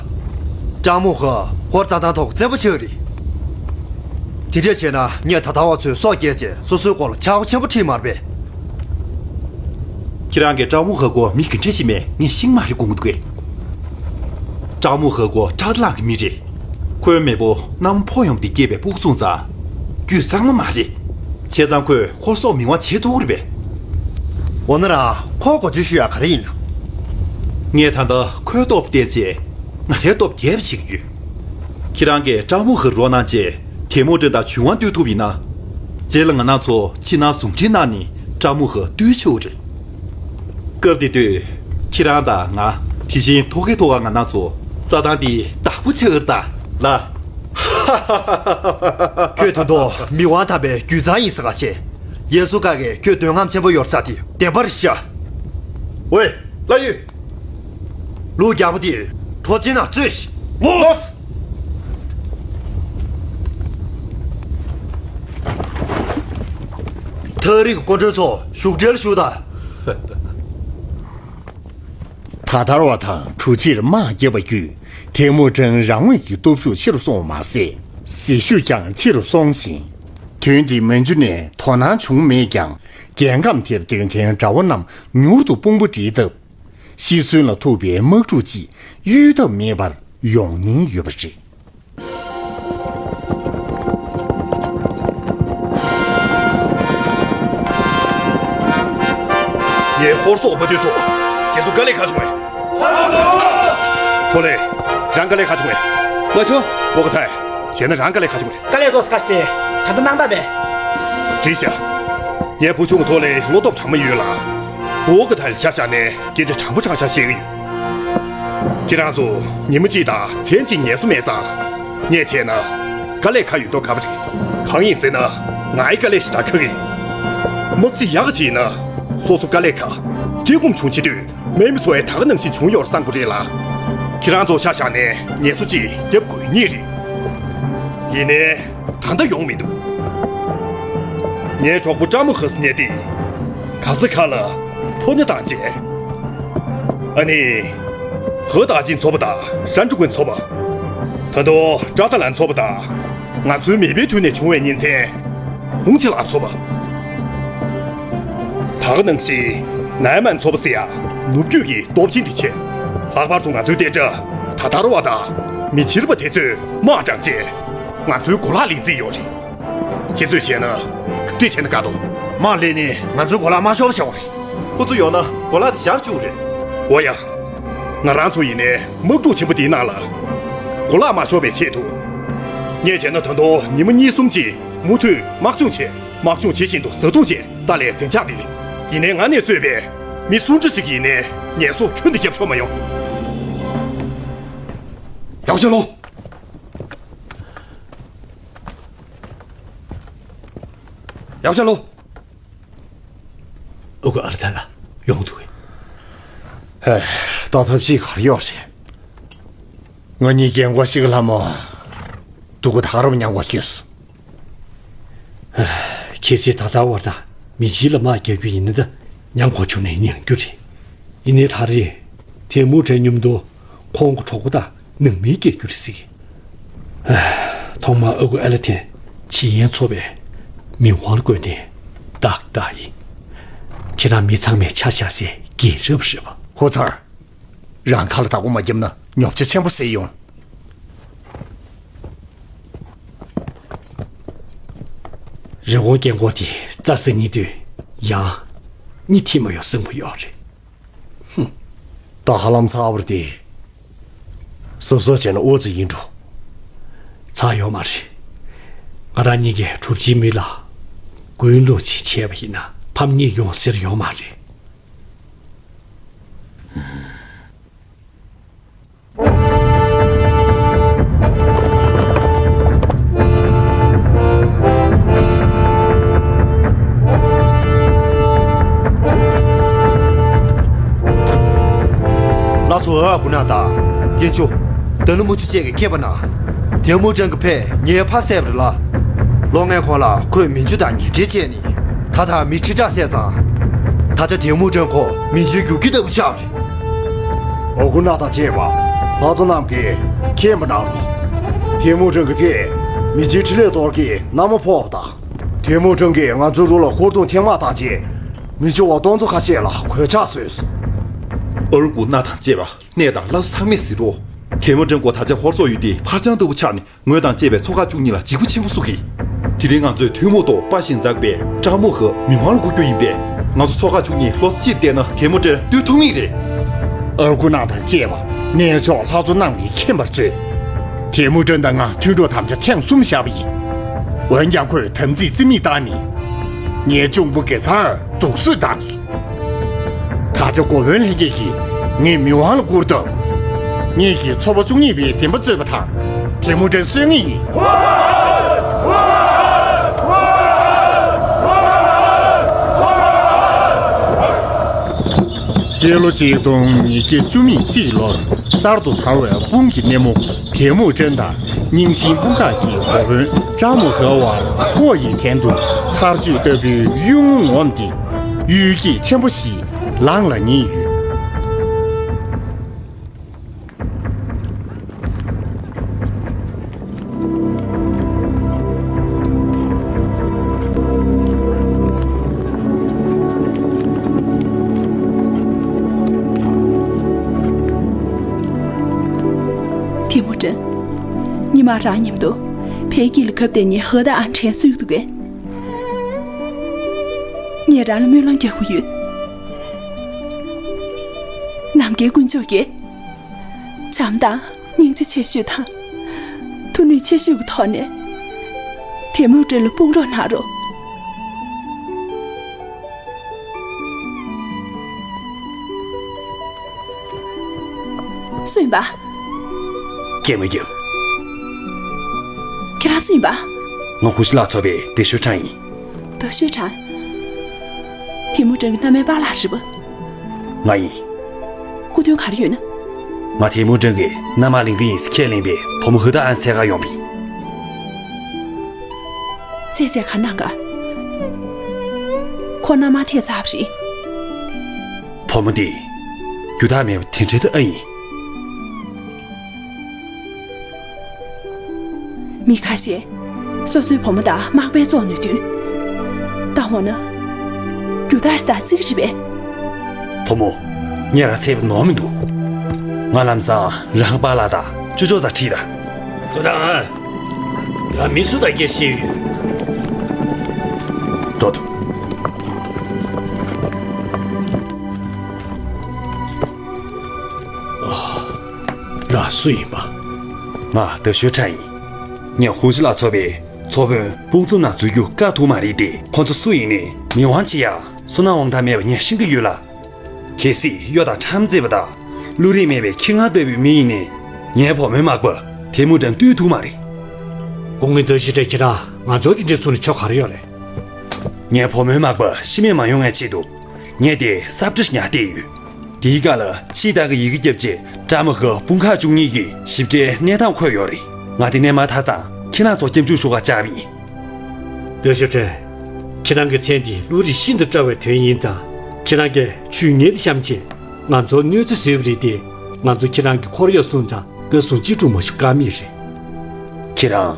ཀྲང་མོ་ཧོ་ཧོར་རྩྭ་ཐང་ཐོག་བཙན་པོ་ཆགས་རེད། དེ་འདྲས་བྱས་ན་ངས་ད་ལྟ་བ་ཚོའི་སྲོག་བསྐྱལ་རྗེས་སོ་སོའི་མགོ་ལ་ཆག་སྒོ་ཆེན་པོ་ཁྲིད་མ་རེད་པས། ཁྱེད་རང་གིས་ཀྲང་མོ་ཧོ་སྐོར་མི་ག་འདྲས་ཅིག་མེད་ངས་ཤེས་མ་རེད་དགོངས་ཀྱི་འདུག་གས། ཀྲང་མོ་ཧོ་སྐོར་ཀྲག་ལང་གི་མི་རེད། ཁོའི་མེས་པོ་གནམ་ཕོ་ཡོང་དེ་སྐྱེས་པའི་ཕུགས་བཙུགས་ཙང་། རྒྱུད་གཙང་མ་མ་རེད། བྱས་ཙང་ཁོས་ཧོར་སོག་མི་དབང་བྱེད་ཐུབ་ཀྱི་རེད་པས། འོ་ན་རང་ཁོ་འགོ་བརྗོད་ཞུ་ཡག་ག་རེ་ཡིན་ནམ། ངས་ད་ལྟ་ཁོའི་སྟོབས་བསྟན་བྱས། ང་རའི་སྟོབས་རྒྱས་པ་བྱེད་ཀྱི་ཡོད། ཁྱེད་རང་གིས་ཀྲང་མོ་ཧོ་རོགས་གནང་བྱས། ཐེ་མུ་ཀྲིན་དང་བྱུང་དབང་བཏུལ་ཐུབ་ཡིན་ན། རྗེས་ལ་ང་རང་ཚོ་ཕྱི་ནང་ཟུང་འབྲེལ་གནང་ནས་ཀྲང་མོ་ཧོ་བཏུལ་ཆོག་རེད། སྐབས་དེ་དུས་ཁྱེད་རང་དང་ང་། དེ་བཞིན་ཐོག་ཁའི་ཐོག་ཁ་ང་རང་ཚོ་རྩྭ་ཐང་འདིའི་བདག་པོ་ཆགས་ཀྱི་རེད་ད། ལ། ཁྱོད་དོན་དུ་མི་དབང་དམ་པའི་རྒྱུད་གཙང་ཡིན་ཟེར་ག་བྱས། ཡེ་སུ་ཀ་གིས་ཁྱོད་འདོད་རྔམ་ཆེན་པོ་ཡོད་ས་དེ་བདེན་པར་ཤ། ཝེ། ལ་ཡུ། ལུག་རྒྱལ་པོ་དེ་གྲོ་ཆེན་ནང་བཙོས་ཤིག་ལོས། ཐག་རིང་གི་སྐུ་མགྲོན་ཚོ་བཞུགས་གྲལ་ཞུགས་དང་། ད་ཐར་བ་དང་གྲུ་ཆེར་དམག་བརྒྱབ་པ་བརྒྱུད་ཐེ་མུ་ཀྲང་རང་ངོས་ཀྱི་སྟོབས་ཤུགས་ཆེ་རུ་སོང་བ་མ་ཟད། ཟིལ་ཤུགས་ཀྱང་ཆེ་རུ་སོང་ཞིང་། དོན་འདི་མན་ཇུ་ནས་དོ་སྣང་བྱུང་མེད་ཀྱང་། རྒྱལ་ཁམས་དེར་སྡོད་མཁན་དགྲ་བོ་རྣམས་མྱུར་དུ་དཔུང་པ་སྒྲིལ་སྟབས། ཤི་གསོན་ལ་ཐུག་པའི་དམག་འཁྲུག་ཅིག་གཡོལ་ཐབས་མེད་པར་ཡོང་ཉེན་ཡོད་པ་རེད། ཧོར་སོག་པ་དུས་སོ། ཁྱེད་ཚོ་དཀའ་ལས་ཁག་བྱུང་ངས། ཐོ་ལེ། རང་དཀའ་ལས་ཁག་བྱུང་ངས། ང་ཆོ། ཨོ་ཀ་ཐའི། བྱས་ན་རང་དཀའ་ལས་ཁག་བྱུང་ངས། དཀའ་ལས་ཏོག་ཙམ་ཁག་སྟེ། ད་ལྟ་སྣང་དག་པས། འགྲིག་ཤག་ངའི་བུ་ཆུང་ཐོ་ལེ་བློ་སྟོབས་དྲང་མོ་ཡོད་ལ། ཨོ་ཀ་ཐའི་ལ་ཆ་བཞག་ནས་སྐད་ཆ་དྲང་པོ་དྲང་བཞག་བཤད་གི་ཡོད། ཁྱེད་རང་ཚོ་ཉི་མ་གཅིག་དང་མཚན་གཅིག་ངལ་གསོ་མེད་ཙང་། ངས་བྱས་ན། དཀའ་ལས་ཁག་ཡོད་མདོག་ཁ་པོ་རེད། གང་ཡིན་ཟེར་ན། ངའི་དཀའ་ལས་ཞེ་དྲག་ཁག་གི། དམག་སྤྱི་ཡག་ག་ཅིག་ཡིན་ན། སོ་སོ་དཀའ་ལས་ཁག་བཀྲེས་སྐོམ་བྱུང་བྱེད་དུས། མེ་མི་ཚོ་བའི་ད་ག་ནང་བཞིན་བྱུང་ཡོད་བསམ་དགོས་རེད་ལ། ཁྱེད་རང་ཚོ་ཆ་བཞག་ནས་ངལ་གསོ་ཅིག་རྒྱབ་དགོས་ངེས་རེད། ཡིན་ནའི། ད་ལྟ་ཡོང་མི་འདུག་ངའི་གྲོགས་པོ་ཀྲ་མོ་ཧ་སི་ཉེ་དེ། ག་ས་ག་ལ་ཕོ་ཉ་དང་བཅས། ཨ་ནི། ཧོ་ད་ཅིན་ཚོ་པ་དང་ཧྲན་ཀྲུ་ཀུན་ཚོ་པ། ད་དུང་ཀྲ་ཏ་ལན་ཚོ་པ་དང་། ང་ཚོའི་མེས་པོའི་དུས་ནས་བྱུང་བའི་གཉེན་ཚན། ཧུང་ཆི་ལགས་ཚོ་པ། ད་ག་ནང་བཞིན་ནའི་མན་ཚོ་པ་ཟེར་ཡ་ནུབ་རྒྱུད་ཀྱི་སྟོབས་ཆེན་དེ་བྱས། ལྷག་པར་དུ་ང་ཚོའི་ལྟེ་ཁྲག་ད་ཐར་བ་དང་མི་ཕྱིར་པ་དེ་ཚོས་དམག་དྲངས་རྗེས། ང་ཚོའི་གོ་ལག་ལེན་རྩིས་ཡོད་རེད། ཁྱེད་ཚོས་བྱས་ན་ག་འདྲ་བྱས་ན་དགའ་འདུག་དམག་ལས་ནས་ང་ཚོའི་གོ་ལག་མ་ཤོར་བ་བྱ་བ་རེད། ཁོ་ཚོ་ཡོང་ན་གོ་ལག་དེ་ཞར་བཅུག་རེད། འོ་ཡ། ང་རང་ཚོ་ཡིན་ནའི་དམག་འཁྲུག་ཆེན་པོ་འདིའི་ནང་ལ་གོ་ལག་མ་ཤོར་བའི་ཆེད་དུ། ངས་བྱས་ན་ད་དུང་ཉི་མ་གཉིས་གསུམ་གྱི་མུ་མཐུད་དམག་སྦྱོང་བྱས། དམག་སྦྱོང་བྱེད་བཞིན་དུ་བཟའ་བཏུང་བྱས། ད་ལས་ཟིན་ཆགས་འདི་ཡིན་ནའི་ང་ནས་གཙོས་པའི་མི་སུ་འདྲ་ཞིག་ཡིན་ནའི་ངལ་གསོ་ཁྱོན་ནས་རྒྱབ་ཆོག་མ་ཡོང་། ཡག་ཆེ་ལོ། ཡག་ཆ་ལོ། ཨུ་གུ་ཨར་ཐ་ལ་ཡོང་འདུག་གས། ཧེ། ད་ཐབས་ཤེས་ག་རེ་ཡོད་རེད། ང་གཉིས་རྒན་གོག་ཞིག་ལ་མོ། སྡུག་གུ་ཐག་རབ་མྱང་གོ་ཁྱོད། ཁྱེད་ཚོས་ད་ལྟ་བར་དུ་མི་གཅིག་ལ་དམག་རྒྱག་རྒྱུ་ཡིན་ན་ད་མྱང་གོ་བྱུང་ནས་མྱང་རྒྱུ་རེད། ཡིན་ནའི་ད་རེས་དེ་མུ་དྲན་མཉམ་དུ། ཁོང་གི་གྲོགས་པོ་དང་ནང་མི་སྐད་སྒྱུར་སྲིད། ཐོག་མར་ཨ་ཁུ་ཨ་ལ་ཐན་ཇི་ཡན་ཚོ་པའི་མི་དབང་བསྐོས་ནས་ཏག་ཏག་ཡིན། ཁྱེད་རང་མི་ཚང་མས་ཆ་བཞག་སའི་རྒན་རབས་རེད་པ། ཧོ་ཚར། རང་ཁ་ལ་བདག་པོ་མ་བརྒྱབ་ན་ཉོབ་ཆ་ཆེན་པོ་ཟེར་ཡོང་། རི་བོ་རྒན་གོག་དེ་རྩྭ་ཟ་སྙིང་འདོད་ཡང་སྙིང་ཐིག་མ་ཡོང་སྲིང་པོ་ཡོད་རེད། ད་ཧ་ལམ་ཚར་བ་རེད་དེ། གཟབ་གཟབ་བྱས་ན་ཨོ་ཙི་ཡིན་འགྲོ། ཚར་ཡོད་མ་རེད། ང་རང་གཉིས་ཀྱིས་གྲུབ་ཆའི་མི་ལ་གུས་བློ་ཅིག་བྱས་པ་ཡིན་ན་ཕམ་ཉེས་ཡོང་ཟེར་ཡོད་མ་རེད། ལགས་སོ། ཨ་ཁུ་ནག་ཐང་། ཀན་ཆུ། ད་ནུ་མུ་ཆུ་བཅས་ཀྱི་མཁས་པ་ན། དེ་མུ་ཀྲན་གྱི་ཕས་ངའི་ཕ་བསད་པ་རེད་ལ། ལོ་ལྔའི་གོང་ལ་ཁོས་མི་རྒྱུ་དང་ཉེ་འབྲེལ་བྱས་ནས། ད་ལྟ་མི་ཁྲི་ཕྲག་བསད་ཙང་། ད་ཆ་དེ་མུ་ཀྲན་ཁོ་མི་རྒྱུའི་རྒྱུག་ཁྱི་ལྟ་བུ་ཆགས་པ་རེད། ཨ་ཁུ་ནག་ཐང་བཅས་པ། ལྷ་མཚོ་རྣམ་རྒྱལ་མཁྱེན་པ་གནང་རོགས། དེ་མུ་ཀྲན་གྱི་ཕས་མི་རྒྱུའི་འཕྲིན་ལས་གཏོར་གྱི་མནའ་མ་ཕོག་པ་དང་། དེ་མུ་ཀྲན་གྱིས་ང་ཚོའི་རུ་ལ་ཧུར་ཐུང་ཐེངས་མང་བཏང་རྗེས། མི་རྒྱུ་བ་སྟོང་ཚོ་ཁ་ཤས་ལ་གོད་ཆག་བཟོས་སོང་། ཨ་ཁུ་ནག་ཐང་བཅས་པ། གནས་དང་བླ་ཚང་མས་གཟིགས་རོགས། དེ་མུ་ཀྲན་ཁོ་ད་ཆ་ཧོར་སོག་ཡུལ་དེའི་ཕར་བྱང་ལྟ་བུ་ཆགས་ནས། ངོས་དང་བཅས་པའི་ཚོ་ཁག་བཅུ་གཉིས་ལ་འཇིགས་པ་ཆེན་པོ་བཟོ་གི། དེ་རིང་ང་ཚོས་ཐུན་མོང་ཐོག་དཔའ་ཞིང་མཛངས་པའི་ཀྲ་མོ་ཧ་མི་དབང་ལ་བསྐུར་རྒྱུ་ཡིན་པས། ང་ཚོ་ཚོ་ཁག་བཅུ་གཉིས་བློ་རྩེ་གཅིག་ཏུ་བསྡད་ན་དེ་མུ་ཀྲན་བཏུལ་ཐུབ་ངེས་རེད། ཨ་ཁུ་ནག་ཐང་བཅས་པ། གནས་མཆོག་ལྷ་མཚོ་རྣམ་རྒྱལ་མཁྱེན་པར་མཛོད། དེ་མུ་ཀྲན་དང་ང་མཐུན་གྲོགས་དམ་བཅའ་ཐེངས་གསུམ་བཞག་པ་ཡིན། འོན་ཀྱང་ཁོས་དམ་ཚིག་རྩིས་མེད་བཏང་ནས། ངའི་གཅུང་པོ་དགེ་ཚང་སྡུག་གསོད་བཏང་སོང་། ད་ཆ་འགོ་དཔོན་ལྷན་རྒྱས་ཀྱིས་ངའི་མི་དབང་ལ་བསྐུར་སྟབས། ངེད་ཀྱིས་ཚོ་པ་བཅུ་གཉིས་པའི་བདེན་པ་རྩོད་པ་དང་། དེ་མུ་ཀྲན་གསོད་ངེས་ཡིན། སྤྱི་ལོ་གཅིག་སྟོང་ཉིས་བརྒྱ་བཅུ་མེད་གཅིག་ལོར་གསར་དུ་དར་བའི་དཔུང་གི་སྣེ་མོ་དེ་མུ་ཀྲན་དང་རྙིང་ཞེན་དཔུང་ཁག་གི་འགོ་དཔོན་ཀྲ་མོ་ཧའི་བར་ཕོ་ཡི་གདན་དུ་ཚར་གཅོད་ལྟ་བུའི་གཡུལ་ངོ་ངོམ་སྟེ། གཡུལ་འགྱེད་ཆེན་པོ་ཞིག་ལངས་ལ་ཉེ་ཡོད། དེ་མུ་ཀྲན། ཉི་མ་རང་མཉམ་དུ་ཕའི་དཀྱིལ་ལ་གབ་བསྡད་ཉེ་ཧ་ད་ཨན་ཁྲེན་སུ་ཡུག་འདུག་གས། ངས་རང་ལ་སྨོན་ལམ་རྒྱག་གི་ཡོད། དཀོན་མཆོག་གིས་བྱམས་དང་སྙིང་རྗེ་ཆེ་ཤོས་དང་ཐུགས་ནུས་ཆེ་ཤོས་ཀྱི་ཐོག་ནས་ཐེ་མུ་ཀྲིན་ལ་དཔུང་རོགས་གནང་རོགས། སུ་ཡིན་པ། སྐད་མ་རྒྱབ། ཁྱེད་རང་སུ་ཡིན་པ། ང་ཧུང་ཤི་ལགས་ཚོགས་པའི་ཏེ་ཤོ་ཁྲང་ཡིན། ཏེ་ཤོ་ཁྲང་། ཐེ་མུ་ཀྲིན་གྱི་མནའ་མའི་པཱ་ལགས་རེད་པ། ང་ཡིན། སྐུ་དོན་ག་རེ་ཡོད་ན། ང་ཐེ་མུ་ཀྲིན་གྱི་མནའ་མ་ལེན་གྱི་ཡིན་ཟེར་ཁས་ལེན་པའི་བུ་མོ་ཧུ་ཏཱ་ཨན་འཚོལ་གར་ཡོང་པ་ཡིན། འཚོལ་བྱས་ག་རེ་གནང་ག། ཁོ་མནའ་མ་ཐེབས་ཚར་བ་རེད། བུ་མོ་འདི་རྒྱུ་དག་མེད་པ་དེ་འདྲ་ད་ཨེ་ཡིན། མི་ཁ་ཤས་སོ་སོའི་བུ་མོ་དང་མག་པས་བཙོང་ནུས་དུས། ད་འོ་ན། རྒྱུ་དག་ཞིག་དང་རྩིས་རེད་པས། བུ་མོ། ངས་རང་འཚོལ་བ་ནོར་མི་འདུག་ང་ལམ་སང་རང་པཱ་ལགས་དང་ཅོ་ཅོ་ཚང་ཁྲིད་དང་། ཧུ་ཏཱ་ཨན། ང་མི་སུ་དང་སྐད་བཤད་ཡོད། འགྲོ་ཐུབ། རང་སུ་ཡིན་པ། ང་ཏེ་ཤོ་ཁྲང་ཡིན། ངས་ཧུང་ཤི་ལགས་ཚོགས་པའི་ཚོགས་དཔོན་དཔུང་འཛོམས་ནང་འཛུལ་རྒྱུ་བཀག་ཐུབ་མ་རེད་དེ། ཁོང་ཚོ་སུ་ཡིན་ནའི་མི་དབང་ཆེ་ཡང་བསོད་ནམས་དབང་ཐང་མེད་པ་ངས་ཤེས་ཀྱི་ཡོད་ལ། གལ་སྲིད་གཡོ་དང་ཁྲམ་རྩེད་པ་དང་། བློ་རིག་མེད་པའི་ཁྱི་ང་ལྟ་བུའི་མི་ཡིན་ནའི། ངའི་བུ་མོའི་མག་པ་ཐེ་མུ་ཀྲིན་བཏུལ་ཐུབ་མ་རེད། དགོང་མོའི་ཟླ་བཞི་སྒྲ་ཁྱེད་རང་ང་ཚོ་དེ་འདྲའི་ཚོ་ནས་ཆོ་ག་རེ་ཡོད་རེད། ངའི་བུ་མོའི་མག་པ་ཤི་རྨས་མ་ཡོང་བའི་ཆེད་དུ། ངས་དེ་སབ་ཁྲ་ཞིག་ཉར་བསྡད་ཡོད། དེའི་སྒང་ལ་ཕྱིའི་ཏང་གི་ཡི་གེ་བརྒྱབ་རྗེས་ཀྲ་མ་ཧི་དཔུང་ཁག་བཅུ་གཉིས་ཀྱི་ཞིབ་ཕྲའི་གནས་སྟངས་འཁོད་ཡོད་རེད། ང་དེ་ནས་མར་ཐར་ཙང་ཁྱེད་རང་ཚོ་སྐྱབས་འཇུག་ཞུ་གར་བཅར་བ་ཡིན། ཏེ་ཤོ་ཁྲང་། ཁྱེད་རང་གི་མཚན་དེ་བློ་རིག་ཤིན་ཏུ་བཀྲ་བའི་དོན་ཡིན་ཙང་། ཁྱེད་རང་གིས་ཆུའི་ཉེ་དུ་བཤམས་བྱས་ང་ཚོར་གནོད་འཚེ་བཟོས་པ་རེད་དེ། ང་ཚོ་ཁྱེད་རང་གི་འཁོར་གཡོག་སོང་ཙང་བཀའ་གསུང་ཅི་སྒྲུབ་མ་ཞུ་ཀ་མེད་རེད། ཁྱེད་རང་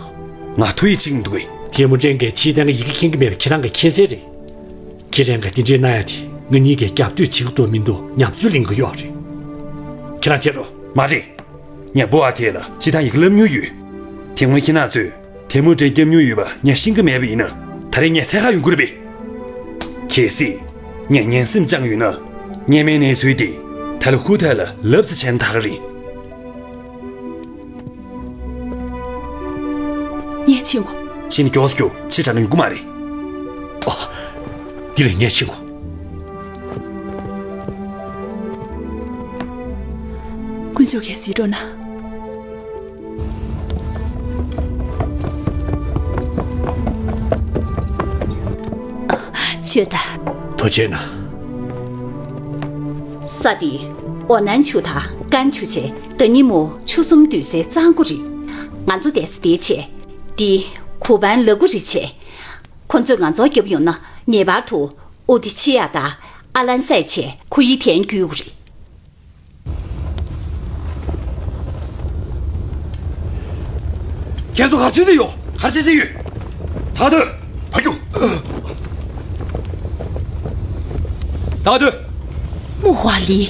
ང་ཐུགས་ཡིད་ཆེས་ཀྱི་མི་འདུག་གས། ཐེ་མུ་ཀྲིན་གྱིས་ཕྱིའི་ཏང་གི་ཡི་གེ་མཁྱེན་གྱི་མེད་པ་ཁྱེད་རང་གིས་མཁྱེན་གསལ་རེད། ཁྱེད་རང་གིས་དེ་འདྲའི་གནང་ཡ་དེ་ང་གཉིས་ཀྱིས་རྒྱབ་གཏོད་བྱེད་ཀྱི་འདུག་མི་འདུག་ཉམས་ཚོད་ལེན་གྱི་ཡོད་རེད། ཁྱེད་རང་ཐད་རོགས། མ་རེད། ངས་བུ་ཨ་ཐེ་ལ་སྤྱིར་བཏང་ཡི་གེ་བསླབ་མྱོང་ཡོད། དེ་སྔོན་ཁྱེད་རང་ཚོས་ཐེ་མུ་ཀྲིན་སྐྱོབ་མྱོང་ཡོད་པ་ངས་ཤེས་ཀྱི་མེད་པ་ཡིན་ན། ད་རེས་ངས་འཚོལ་གར་ཡོང་གི་རེད་པས། གལ་སྲིད་ངས་ངན་སེམས་བཅངས་ཡོད་ན། སྔོན་མའི་གནས་ཚུལ་དེ་ད་ལོ་ཧུ་ཐའི་ལ་ལབ་ཙམ་བྱས་ན་ད་ག་རེད། ངས་ཕྱིན་འོ། ཕྱིན་ནས་མགྱོགས་སུ་རྒྱུགས། ཕྱི་དྲགས་ན་ཡོང་གི་མ་རེད། ཨ། འདི་ལས་ངས་ཕྱིན་འོ། དཀོན་མཆོག་གིས་གཟིགས་རོགས་གནང་། ཆོས་དང་། ཐུགས་རྗེ་གནང་། ས་དེ་ཨོ་ནན་ཆུ་དང་ཀན་ཆུ་བྱས་ད་ཉིན་མོ་ཆུ་གསུམ་འདུས་སའི་གཙང་པོ་རེད། ང་ཚོ་བསྡད་ས་དེ་བྱས། དེ་གུ་བན་ལ་གུ་རི་བྱས། ཁོ་ཚོས་ང་ཚོར་རྒྱབ་ཡོང་ན་ངེས་པར་དུ་ཨོ་ཏི་ཆི་ཡ་དང་ཨ་ལན་སའི་བྱས་ཁོ་ཡི་ཐན་རྒྱུག་རེད། ཁྱེད་ཚོ་ག་རེ་བྱེད་ཀྱི་ཡོད། ག་རེ་བྱེད་ཀྱི་ཡོད། ད་སྡོད། ཕར་རྒྱུགས། ད་སྡོད། མུ་ཧ་ལི།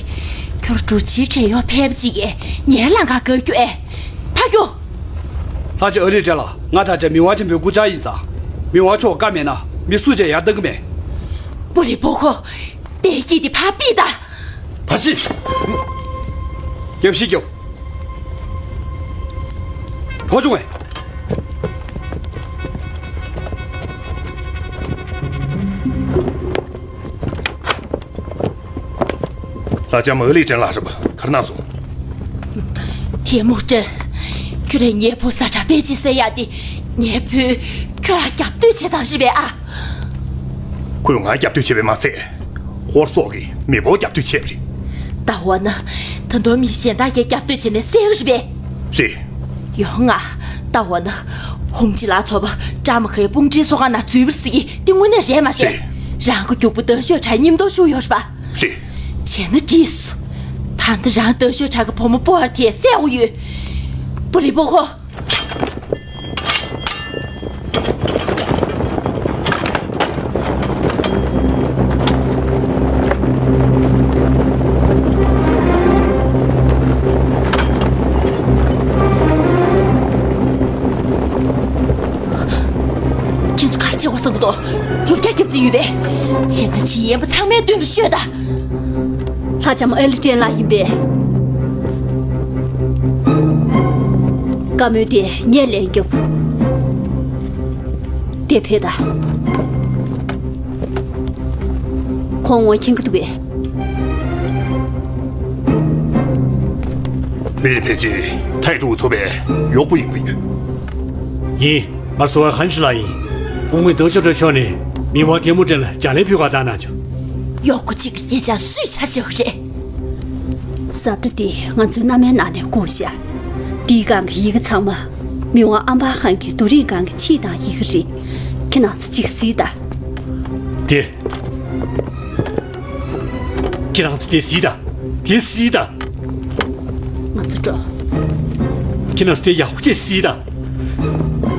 ཁྱོད་འགྲོ་ཕྱིར་བྲན་གཡོག་ཕལ་པ་ཅིག་གིས་ངའི་ལམ་ཁ་བཀག་རྒྱུ་ཨེ། ཕར་རྒྱུགས། ལྷ་རྗེ་ཨ་རི་ཏྲེ་ལགས། ང་ད་ཆ་མི་དབང་ཆེན་པོའི་སྐུ་བཅར་ཡིན་ཙང་། མི་དབང་མཆོག་བཀའ་མེད་ན་མི་སུ་གཅིག་ཡར་བཏང་གི་མེད། པུ་ལི་པོ་ཁོ། བདེ་སྐྱིད་དེ་ཕར་ཕུད་དང་། ཕར་ཕྱིན། རྒྱབ་བཤིག་རྒྱོབ། ཕོ་ཆུང་བས། ལྷ་ལྕམ་ཨ་ལི་ཀྲན་ལགས་རེད་པ། ག་རེ་གནང་སོང་། ཐེ་མུ་ཀྲན། ཁྱོད་རང་ངའི་བུ་ས་ཁྲ་པེ་ཅི་ཟེར་ཡག་དེ་ངའི་བུས་ཁྱོད་རང་རྒྱབ་གཏོད་བྱས་ཙང་རེད་པས་ཨ། ཁོས་ང་རྒྱབ་གཏོད་བྱས་པས་མ་ཚད། ཧོར་སོག་གི་མི་འབོར་རྒྱབ་གཏོད་བྱས་པ་རེད། ད་འོ་ན། ད་དུང་མི་གཞན་དག་གིས་རྒྱབ་གཏོད་བྱས་ནས་བསད་ཀྱི་རེད་པས། རེད། ཡོང་ང་། ད་འོ་ན། ཧུང་ཅི་ལགས་ཚོ་པ་ཀྲ་མ་ཧེའི་དཔུང་སྒྲིག་ཚོགས་ཁང་ནང་འཛུལ་བ་ཟེར་གྱི་དེ་དངོས་གནས་རེད་མ་རེད། རེད། རང་གི་རྒྱུག་པོ་ད་ཤོད་ཁྲ་སྙིམ་དོ་ཤུགས་ཡོད་རེད་པ། རེད། བྱས་ན་འགྲིག་སོང་། ད་ལྟ་རང་ད་ཤོད་ཁྲ་གི་བུ་མོ་པོ་ཨར་དེ་བསད་དགོས་ཡོད། པུ་ལི་པོ་ཁོ། ཁྱེད་ཚོ་ག་རེ་བྱེད་དགོས་བསམ་གྱི་འདུག་རུབ་རྒྱག་རྒྱབ་རྩིས་ཡོད་པས། བྱས་ན་ཕྱིའི་ཡན་པ་ཚང་མའི་མདུན་དུ་ཤོད་དང་། ལྷ་ལྕམ་ཨེ་ལི་ཀྲན་ལགས་ཡིན་པས། བཀའ་མོལ་དེ་ངས་ལན་རྒྱོབ། དེ་ཕེ་ད། ཁོང་ངོ་མཁྱེན་གི་འདུག་གས། མི་རིགས་ཕལ་ཆེར་ཐའི་ཀྲུའུ་ཚོ་པའི་གཡོག་པོ་ཡིན་པ་ཡོད། ཡིན། ང་སུ་ཝེ་ཧན་ཧྲི་ལགས་ཡིན། དཔོན་མོས་ཏེའུ་ཅོ་ཀྲོའི་ཕྱོགས་ནས་མི་དབང་ཐེ་མུ་ཀྲན་ལ་ལྗགས་ལན་ཕུལ་བར་བཏང་གནང་བྱུང་། གཡོག་པོ་གཅིག་གི་སྐད་ཆ་སུས་ཆ་བཞག་རེད། ཟབ་སྒྲ་འདི་ང་ཚོའི་མནའ་མའི་ནང་ནས་བསྐུར་བཞག། འདིའི་སྒང་གི་ཡི་གེ་ཚང་མ་མི་དབང་ཨམ་བྷ་ཧན་གྱི་རྡོ་རིང་སྒང་གི་ཆིངས་དང་ཡི་གེ་རེད། ཁྱེད་རང་ཚོ་གཅིག་གཟིགས་དང་། དེ། ཁྱེད་རང་ཚོ་དེ་གཟིགས་དང་། དེ་གཟིགས་དང་། ང་ཚོ་འགྲོ། ཁྱེད་རང་ཚོ་དེ་ཡག་པོ་བྱས་གཟིགས་དང་།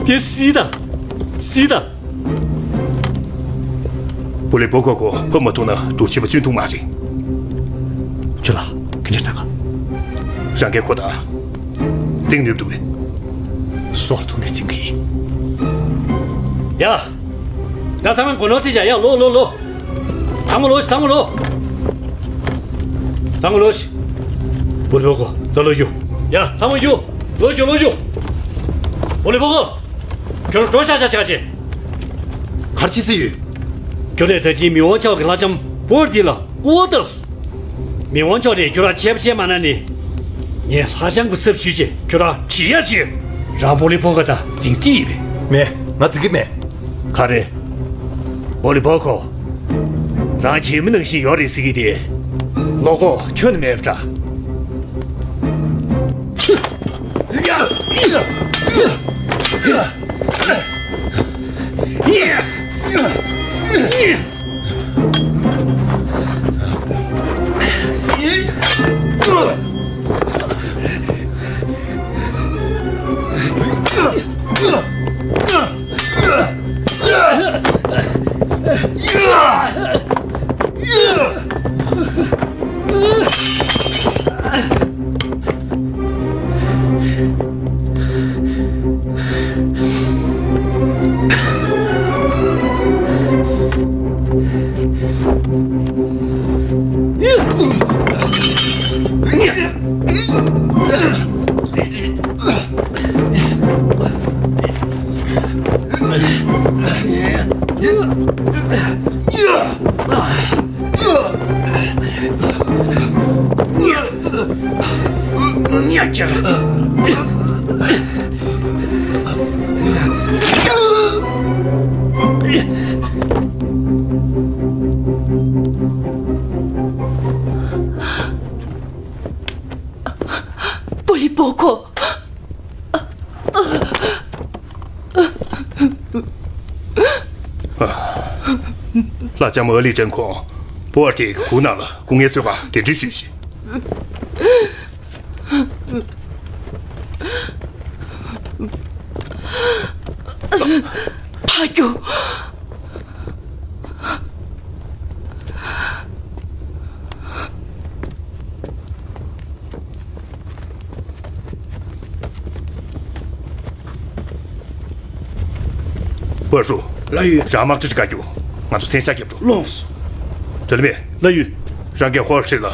དེ་གཟིགས་དང་། གཟིགས་དང་། པོ་ལི་པོ་ཁོ་ཁོ་ཕབ་མ་ཐུབ་ན་འགྲོ་ཆེན་པོ་བཙོན་ཐུག་མ་རེད། ཁྱོད་ལ་ག་འདྲ་གནང་ག། རང་གིས་ཁོ་ད་འཛིང་ནུས་འདུག་གས། སྲོག་ཐོག་ནས་འཛིང་གི་ཡིན། ཡ། ད་ཚང་མས་སྒོ་ནོར་དེ་བྱ། ཡ། ལོ་ལོ་ལོ། ཚང་མ་ལོ་ཞིག་ཚང་མ་ལོ། ཚང་མ་ལོ་ཞིག་པོ་ལི་པོ་ཁོ་ད་ལོ་རྒྱུགས། ཡ། ཚང་མ་རྒྱུགས། ལོ་རྒྱུགས། ལོ་རྒྱུགས། པོ་ལི་པོ་ཁོ། ཁྱོད་འགྲོ་ཤག་ཤག་ཤག་ཅེ། གར་ཅི་ཟེར་ཡོད། ཁྱོད་རེ་ད་ཅི་མི་དབང་ཆགས་ཀྱི་ལྷ་ལྕམ་པོར་དེ་ལ་ཀོ་བཏབ། མི་དབང་མཆོག་ནས་ཁྱོད་རང་ཆད་པ་བྱས་མ་གནང་ནས། ངས་ལྷ་ལྕམ་གྱི་ཚབ་ཞུས་བྱས་ཁྱོད་རང་ཁྲིད་ཡ་བྱོས། རང་པོ་ལི་པོ་ཁོ་ད་འཛིང་རྩིས་ཡིན་པས། མེད། ང་འཛིང་གི་མེད། ག་རེ། པོ་ལི་པོ་ཁོ། རང་བྱིས་མི་ནང་བཞིན་ཡོད་རེད་ཟེར་གི་དེ། བློ་ཁོག་ཁྱོན་ནས་མེད་པ་འདྲ། པོ་ལི་པོ་ཁོ། ལྷ་ལྕམ་ཨ་ལི་ཀྲན་ཁོང་པོ་ཨར་ཐེ་གི་ཁུག་ནང་ལ་སྐུ་ངལ་གསོ་གར་གདན་འདྲེན་ཞུས་ཤིག། ཕ་རྒྱུ། པོ་ཧྲུ། ལགས་ཡོད། རང་དམག་སྤྲི་བཀའ་རྒྱུ། ང་ཚོ་མཚོན་ཆ་རྒྱབ་འགྲོ། ལོངས། དྲི་ལ་མེད། ལགས་ཡོད། རང་གིས་ཧོར་ཁྲིད་ལ་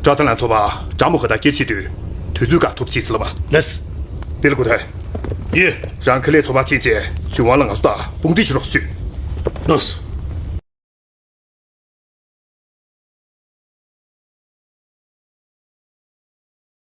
ཀྲ་ཏ་ལན་ཚོ་པ་ཀྲ་མོ་ཧ་ད་སྐྱེལ་ཆེད་དུས་དུས་ཚོད་བཀག་ཐུབ་ཅིག་ཟེར་ལ་མ། ལགས། པེ་ལ་ཀུ་ཐལ། ཡོད། རང་ཁི་ལེ་ཚོ་པ་ཆེད་ཅེས་ཇུ་ཝང་ལ་ང་ཚོ་དང་དཔུང་སྒྲིག་བྱེད་རོགས་ཞུ། ལོངས།